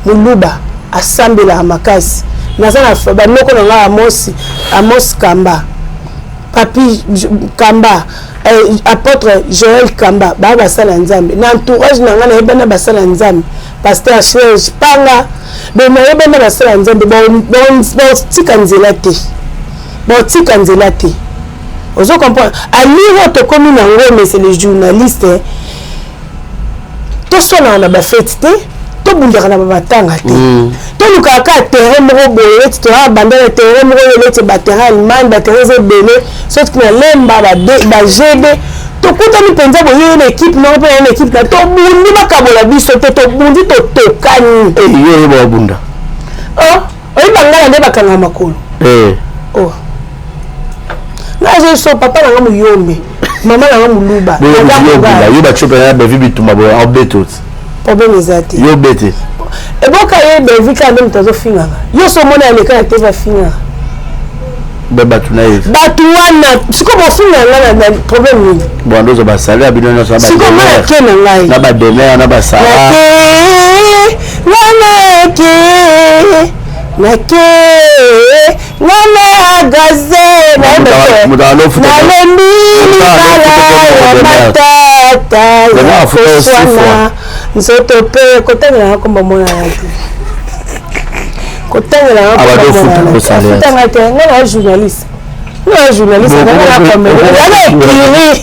moluba, asambelaka makasi. Naza na banoko na ngai, Amos, Amos Kamba, Papi Kamba, apôtre Joel Kamba, baa basala Nzambe na entourage na ngai. Nayebana basala Nzambe, pasteur Serge Panga. Donc nayebana basala Nzambe, batika nzela te. Botika nzela te. Ozo comprendre? Allure oyo tokomi na ngo, mais c'est les journalistes. Toswanaka na bafete te, tobundaka na bamatanga te. Tolukaka kaka terrain moko boye neti toyaka banda na terrain moko oyo neti baterrain Allemagne, baterrain eza ebele, soki na Lemba, bagd tokutani mpenza boye na équipe moko mpe na équipe na tobundi, bakabola biso te, tobundi, totokani. Yo oyeba babunda? Oyeba ngai na nde bakanga makolo. Oh, nazo so papa nanga muyombe, mama nanga moluba. Yo batio na Bevi bitumba boye aobeto? Problème eza te. Yo bete. Eboka ye Bevi kaka nde moto azofingaka yo. So omoni aleka na te, bafingaka. Be bato na ye. Bato wana sikoyo bofingaka nga na problème nini? Bon, ndozo basali ya bino nyonso. Sikoyo nga nake na ngai. Na bademer na basara. Nake nga, nake, nake nga na gaze, nalembi libala ya matata ya koswana nzoto mpe kotangelanga komba monana te, kotangelanga afutanga te. Nga na journaliste, nga na journaliste, nga na comédien, nga na écurie.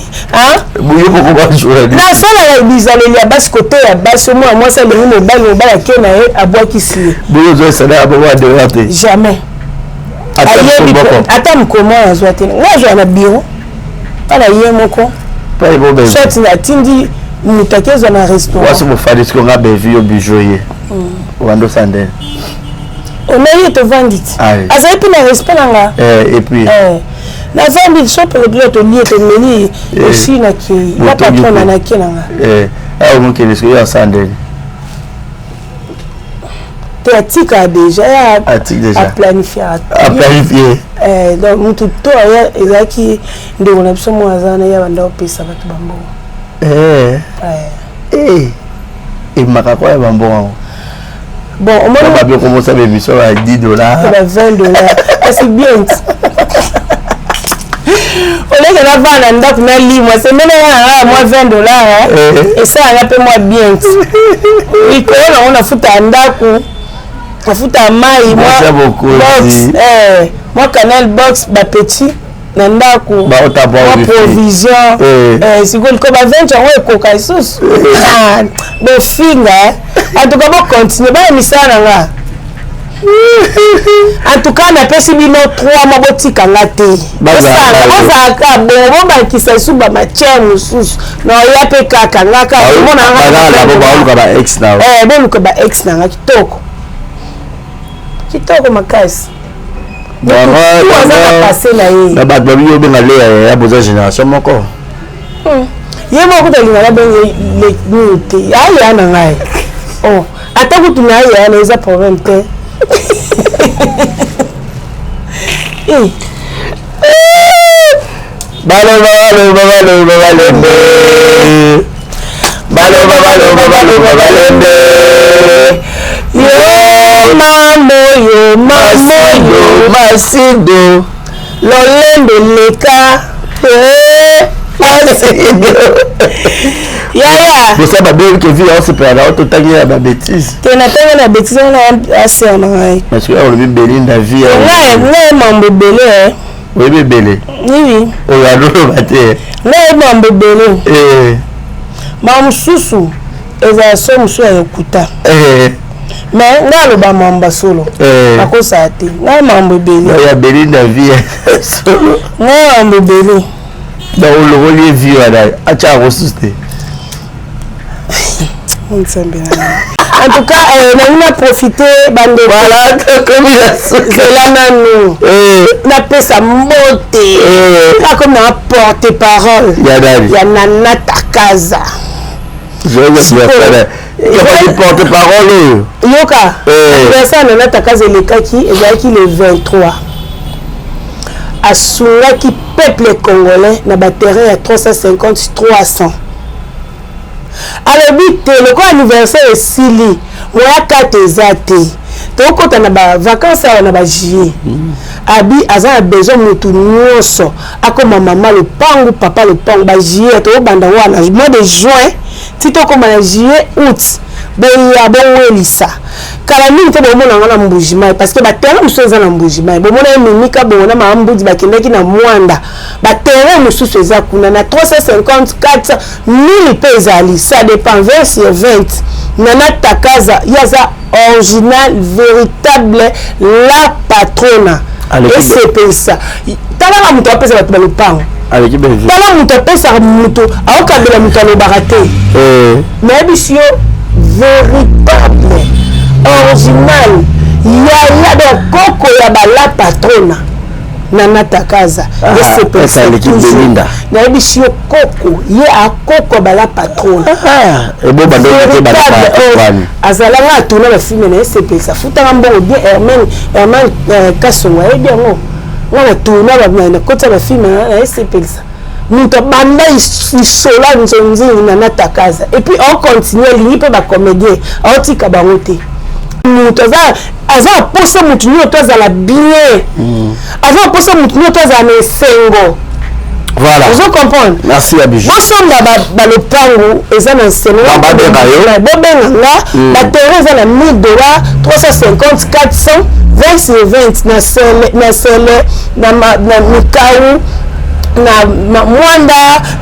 Nasalaka bizaleli ya basi, kote ya basi. Omona mwasi alingi mobali, mobali ake na ye, abwakisi ye. Jamais ayebi ata mokolo azwa te. Nga azwa na bureau mpa na ye moko, soit atindi moto ake ezwa na restaurant. Wasi mofandi siko nga Bevi, yo bijo ye wando sande. Ona ye tovandi ti azali mpe na respect na nga. Et puis? Navandi so pelopelo, tolie, tomeli osi, nakei na patron na nake na nga. Awa mokende siko yo asandeli. Te, atika déjà. Aplanifie. Aplanifie. Donc mutu to aya ezalaki ndeko na biso moko aza na ya banda kopesa bato bambongo. Emaka kwa ya bambongo yango. Bon, omoni babiloko mosala émission ya 10 $. Ba 20 $, kasi bien oleke navanda na ndako nalimwa semaine wana nanga mwa 20 $, esalanga mpe mwa bien. Likolo nango nafuta ya ndako, nafuta ya mai, box, mwa Canal Box, bapetit na ndako, mwa provision. Sikoyo liko ba 20 yango ekoka lisusu. Bofinga, en tout cas bocontinue baya misala na nga. En tout cas napesi bino 3 mois, botika nga te, bozalaka bongo, bobakisa lisusu bamatière mosusu na oya mpe kaka nga kaka. Boluka ba ex na nga. Kitoko, kitoko makasi. Aza na passé na ye. Na bato babi obenga Leya yaya, boza génération moko. Ye moko kuta alinga nabenge nini te, aya na ngai. Oh, ata kutu na aya na eza problème te. Eh. Baloba, baloba, baloba, balembe, baloba, baloba, baloba, balembe. Yo mamoyo, mamoyo. Masido. Lolendo leka. Masido. Yaya. Bosa babebi ke vi osepela na ototangi ya babétise. Te, natangi na bétise wana asere na ngai. Parce que olobi Belinda vie. Ngai ngai mambo ebele. Oyebi ebele. Oui. Oyo aloloba te. Ngai mambo ebele, makambo mosusu ezala so mosusu ya lokuta, mais ngai aloba mambo ya solo, nakosala te. Ngai mambo ebele. Ya Belinda vie solo. Ngai mambo ebele. Donc olongoli ye vie wana, atyaka kosusu te. Nzambe na, en tout cas nangi na profite, bandeko. Zela nanu napesa mbote akomi nanga porte parole ya Nana Takaza. Porte parole oyo. Yoka, anniversaire Nana Takaza elekaki, ezalaki le 23. Asungaki peuple congolais na baterrain ya 350, 300. Alobi te lokola anniversaire esili, moya kate eza te, tokota na bavacance awa na bajuillet. Abi aza na besoin motu nyonso akoma mama lopangu, papa lopangu. Bajuillet tokobanda wana, mois de juin ti tokóma na juillet, août. Boya bowelisa. Kala mingi te bomona nga na Mbuji-Mayi parce que ba terrain mosusu eza na Mbuji-Mayi. Bomona ye Mimi Kabongo na Mama Mbudi bakendaki na Mwanda. Ba terrain mosusu eza kuna na 350, 400, 1000 mpe ezali. Ça dépend 20 sur 20. Nana Takaza ye aza original véritable la patrona. Esepelisa. Talaka moto apesa bato ba lopango. Tala moto apesaka moto aokabela moto alobaka te. Eh. Nayebisi yo véritable original yaya donc koko ya ba la patrona Nana Takaza ah, esepelisa toujours. Nayebisi yo koko ye akoko ya ba la patrona. Ah, azalanga atuna ba filme na esepelisa futanga mbongo bien Herman Herman euh, Kasongo ayebi yango. Nga na tourna na kotisa ba filme na esepelisa moto abanda lisolo ya nzonzingi na natakaza epuis aocontinue alingi mpe bacomédien aotika bango te moto aza aza na posa moto nyonso to azala bien mm. aza na posa moto nyonso to azala na esengo Voilà. Ozo comprendre? Merci ya bijou. Bosomba ba ba lopangu eza na nselo. Ba benga yo. Bo benga nga. Mm. Ba terrain eza na 1000 dollars, 350, 400, 20 sur 20 na sele na sele na ma, na mikau na, na mwanda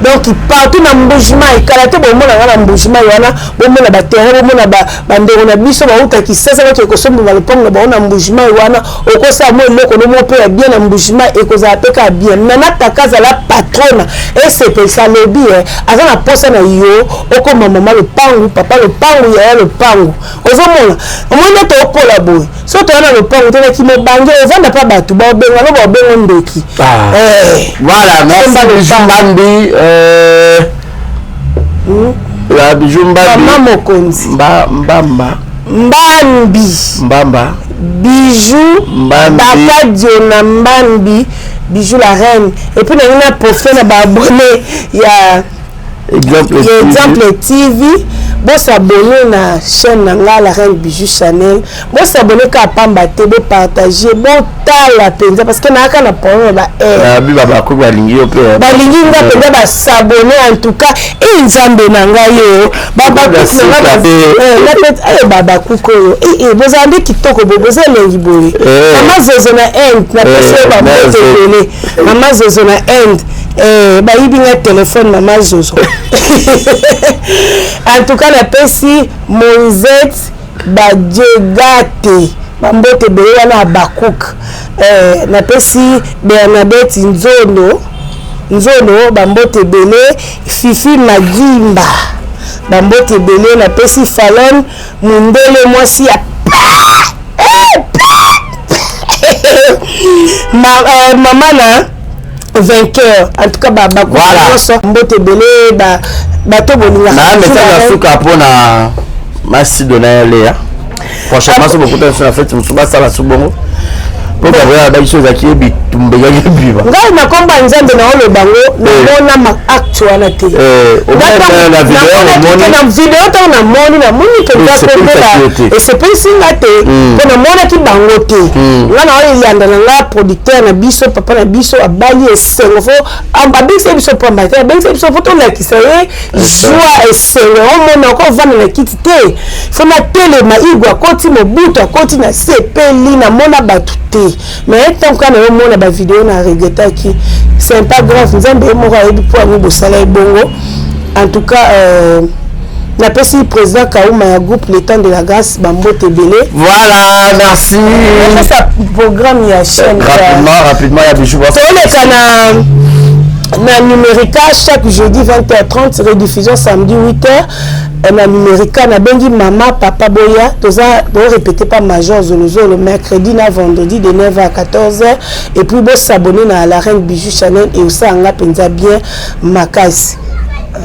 donc partout na mbujimai kala te bomona nga na mbujimai wana bomona baterrain bomona bandeko na biso bauta kisasa bakende kosomba balopango na bango na mbujimai wana okosala mwa eloko no moko mpe ya bien na mbujimai ekozala mpe kaka bien nana taka azala patrona esepelisa alobi eh, aza na posa na yo okoma mama lopangu papa lopangu yaya lopangu ozomona omoni nde tokola boye so toya na lopango te na kimobange ovanda mpa bato baobenga no baobengo ndoki ah. eh. voilà merci bijou mbambi euh, hmm? la bijou mbambi mama mokonzi mba mbamba mbambi mbamba bijou mbambi bakadiona mbambi bijou la reine et puis nangi na profite na baabonne ya Exemple ya exemple tv bosabone na chaîne na nga la reine bijou chanel bosabone kaka pamba te bopartage botala mpenza parce que nayaka na problème ya ba heure bakoki balingi yo mpe eh. balingi nga mpenza basabone en tout cas e nzambe na ngai oyo babakuku babakuku oyo ee bozala nde kitoko boye boza elengi boye eh. mama zozo na inde napesi yo bambote ebele mama zozo na inde eh, bayibi nga telefone mama zozo en tout cas napesi moisette badiegate bambote ebele wana habakuk eh, napesi bernadette nzono nzono bambote ebele fifi magimba bambote ebele napesi falon mundele mwasi ya Ma, euh, mama na vainqueur en tout cas ba ba voilà. nyonso mbote ebele ba bato bolingaka na message ya suka mpo na masido na lea prochainement so bokutani so na fete mosusu basala so bongo mpo gabriel alobaki so ezalaki ye bitumba ezalaki ebima ngai na nkombo ya nzambe naoloba ngo namona ma acte wana te na video ntango namoni namoni mpenza komela esepelisi nga te mpo namonaki bango te nga na oyo eyanda na nga producteur na biso papa na biso abali esengo fo abengisa biso pamba te abengisa biso fo tolakisa ye joie esengo omona okovanda na kiti te fo natelema igwe akoti mobutu akoti nasepeli namona bato te mais ntango kaka nayomona bavideo na regretaki c'est pas grave nzambe ye moko ayebi mpo yango bosala ye bongo en tout cas euh, napesi président kauma ya groupe le temps de la grâce bambote ebele voilà merci napesa programme ya chaîne rapidement rapidement ya bijou toleka na na numérica chaque jeudi 20h30 rediffusion samedi 8h na numerica nabengi mama papa boya toza torepete pa major zolozolo mercredi na vendredi de 9h à 14h et puis bosabonne na la reine bijou chanel et osala nga mpenza bien makasi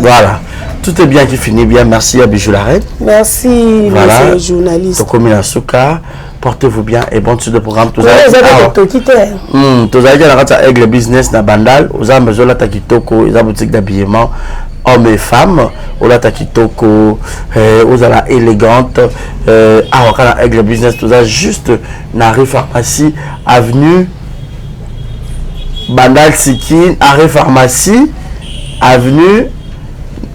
voilà tout est bien qui finit bien merci à bijou la reine merci voilà monsieur journaliste tokomi na suka portez-vous bien et bonne suite de programme tozalaki na kati ya aigle business na bandal oza besoin olata kitoko eza boutique d'habillement homme et femme olata kitoko eh, ozala élégante eh, awa kaka na aigle business toza juste na rue pharmacie avenue bandal sikin arrêt pharmacie avenue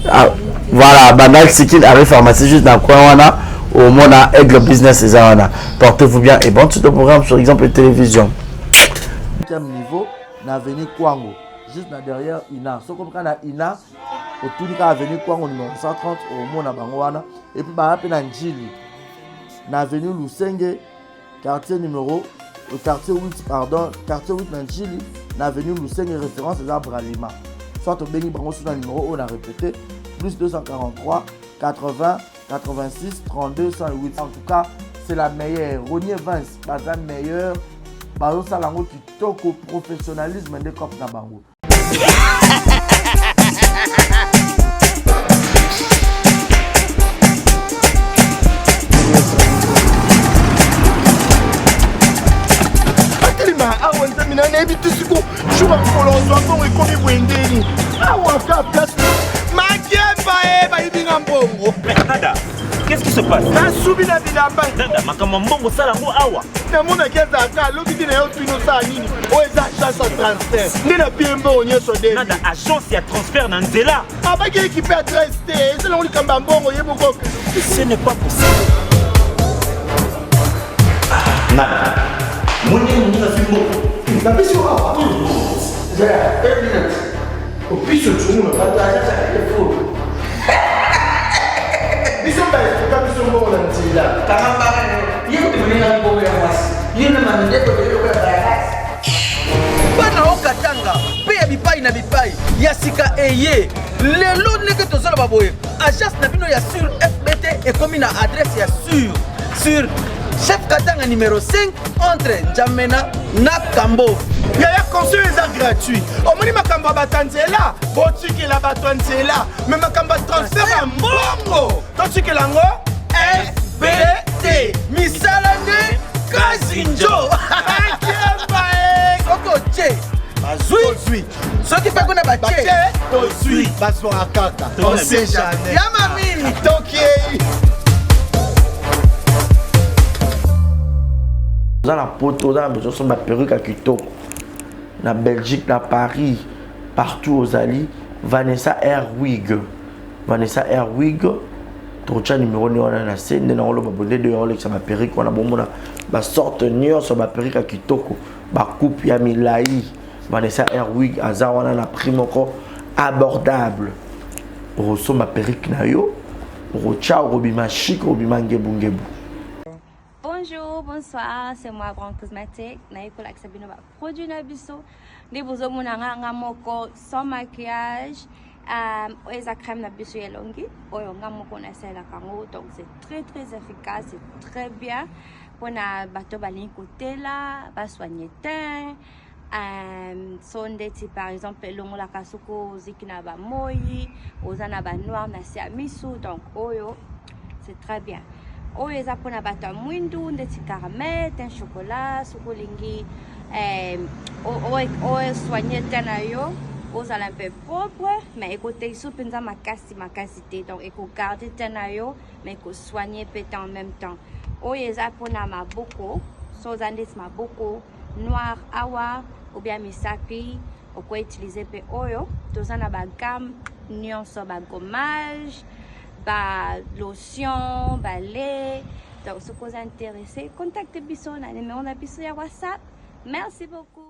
ah, voilà bandal sikin arrêt pharmacie juste na coin wana. Omona Aigle Business eza wana. Portez-vous bien et bonne suite au programme sur Exemple Télévision. Niveau na avenue Kwango, juste na derrière Ina. Soko kaka na Ina, otuni kaka avenue Kwango numéro 130, omona bango wana. Et puis ba pe na Njili, na avenue Lusenge, quartier numéro quartier 8, pardon, quartier 8 na Njili, na avenue Lusenge, référence eza Bralima. Soit obengi bango sur na numéro oyo na répété, plus 243 80 86 32 108. En tout cas, c'est la meilleure. Ronnie Evans, baza meilleur. Bazosala yango kitoko, professionnalisme nde cop na bango. Atelema awa, nzambe na nayebi te siko jour ya mokolo ozwa mbongo ekomi boye ndeni awa ka place makemba e bayibi nga mbongo. Nada, qu'est-ce qui se passe? Nasubi na bilamba. Nada, makambo ya mbongo osala yango awa. Namonaki azalaka alobi te na yo tuni osala nini, oyo eza agence ya transfert nde na pie mbongo nyonso de. Nada, agence ya transfert na nzela? Abaki ekipe adresse te, eza nango likambo ya mbongo ye moko. Ce n'est pas possible. Nada, moni moninga azwi mbongo. Napesi yo awa opiso tunguna bato agence ya Carrefour biso baestoka biso mbongo na nzela. Kanga mbanga yo, ye kutu moninga mbongo ya mwasi yo na mamindeko lokola bayakasi. Bana okatanga mpe ya bipai na bipai, ya sika eye lelo ndenge tozoloba boye, agence na bino ya sur FBT ekomi na adresse ya sur chef Katanga numéro 5 entre Njamena na Kambo. Yaya, conseil eza gratuit. Omoni makambo ya bato ya nzela, botikela bato ya nzela, me makambo ya transfert ya mbongo totikela yango FBT. Misala nde kasi njo akemba e. Soki otie bazwi, soki mpe kuna batie tozwi, bazwaka kaka, on sait jamais. Ya mami. Tokei. Oza na Poto, oza na besoin osomba perruque ya kitoko na Belgique, na Paris, partout ozali, Vanessa Airwig, Vanessa Airwig, tokotya numero nde wana na se nde nakoloba bonde de olekisa baperruque wana, bomona basorte nyonso ya baperruque ya kitoko, bacoupe ya milai. Vanessa Airwig aza wana na prix moko abordable. Okosomba perruque na yo, okotya, okobima chic, okobima ngebungebu. Bonjour, bonsoir, c'est moi Grand Cosmétique. Naye kolakisa bino ba produit na biso. Nde bozomona nga nga moko sans maquillage. Oyo eza crème na biso ya elongi oyo nga moko nasalelaka yango, donc c'est très très efficace, c'est très bien mpona bato balingi kotela, basoigne teint. So ndeti par exemple elongolaka soki oziki na bamoi, oza na banoir na se ya misu, donc oyo c'est très bien. Oyo eza mpona bato ya mwindu ndeti caramel, teint chocolat. Soki olingi osoigne teint na yo, ozala mpe propre, mais ekotekiso mpenza makasi makasi te, donc ekogarde teint na yo mais ekosoigne mpe teint en même temps. Oyo eza mpona maboko, so oza ndeti maboko noir awa ou bien misapi, okoutilize mpe oyo. Toza na bagamme nyonso, bagommage, balotion, balait. Donc soki oza intéressé, contacte biso na numéro na biso ya WhatsApp. Merci beaucoup.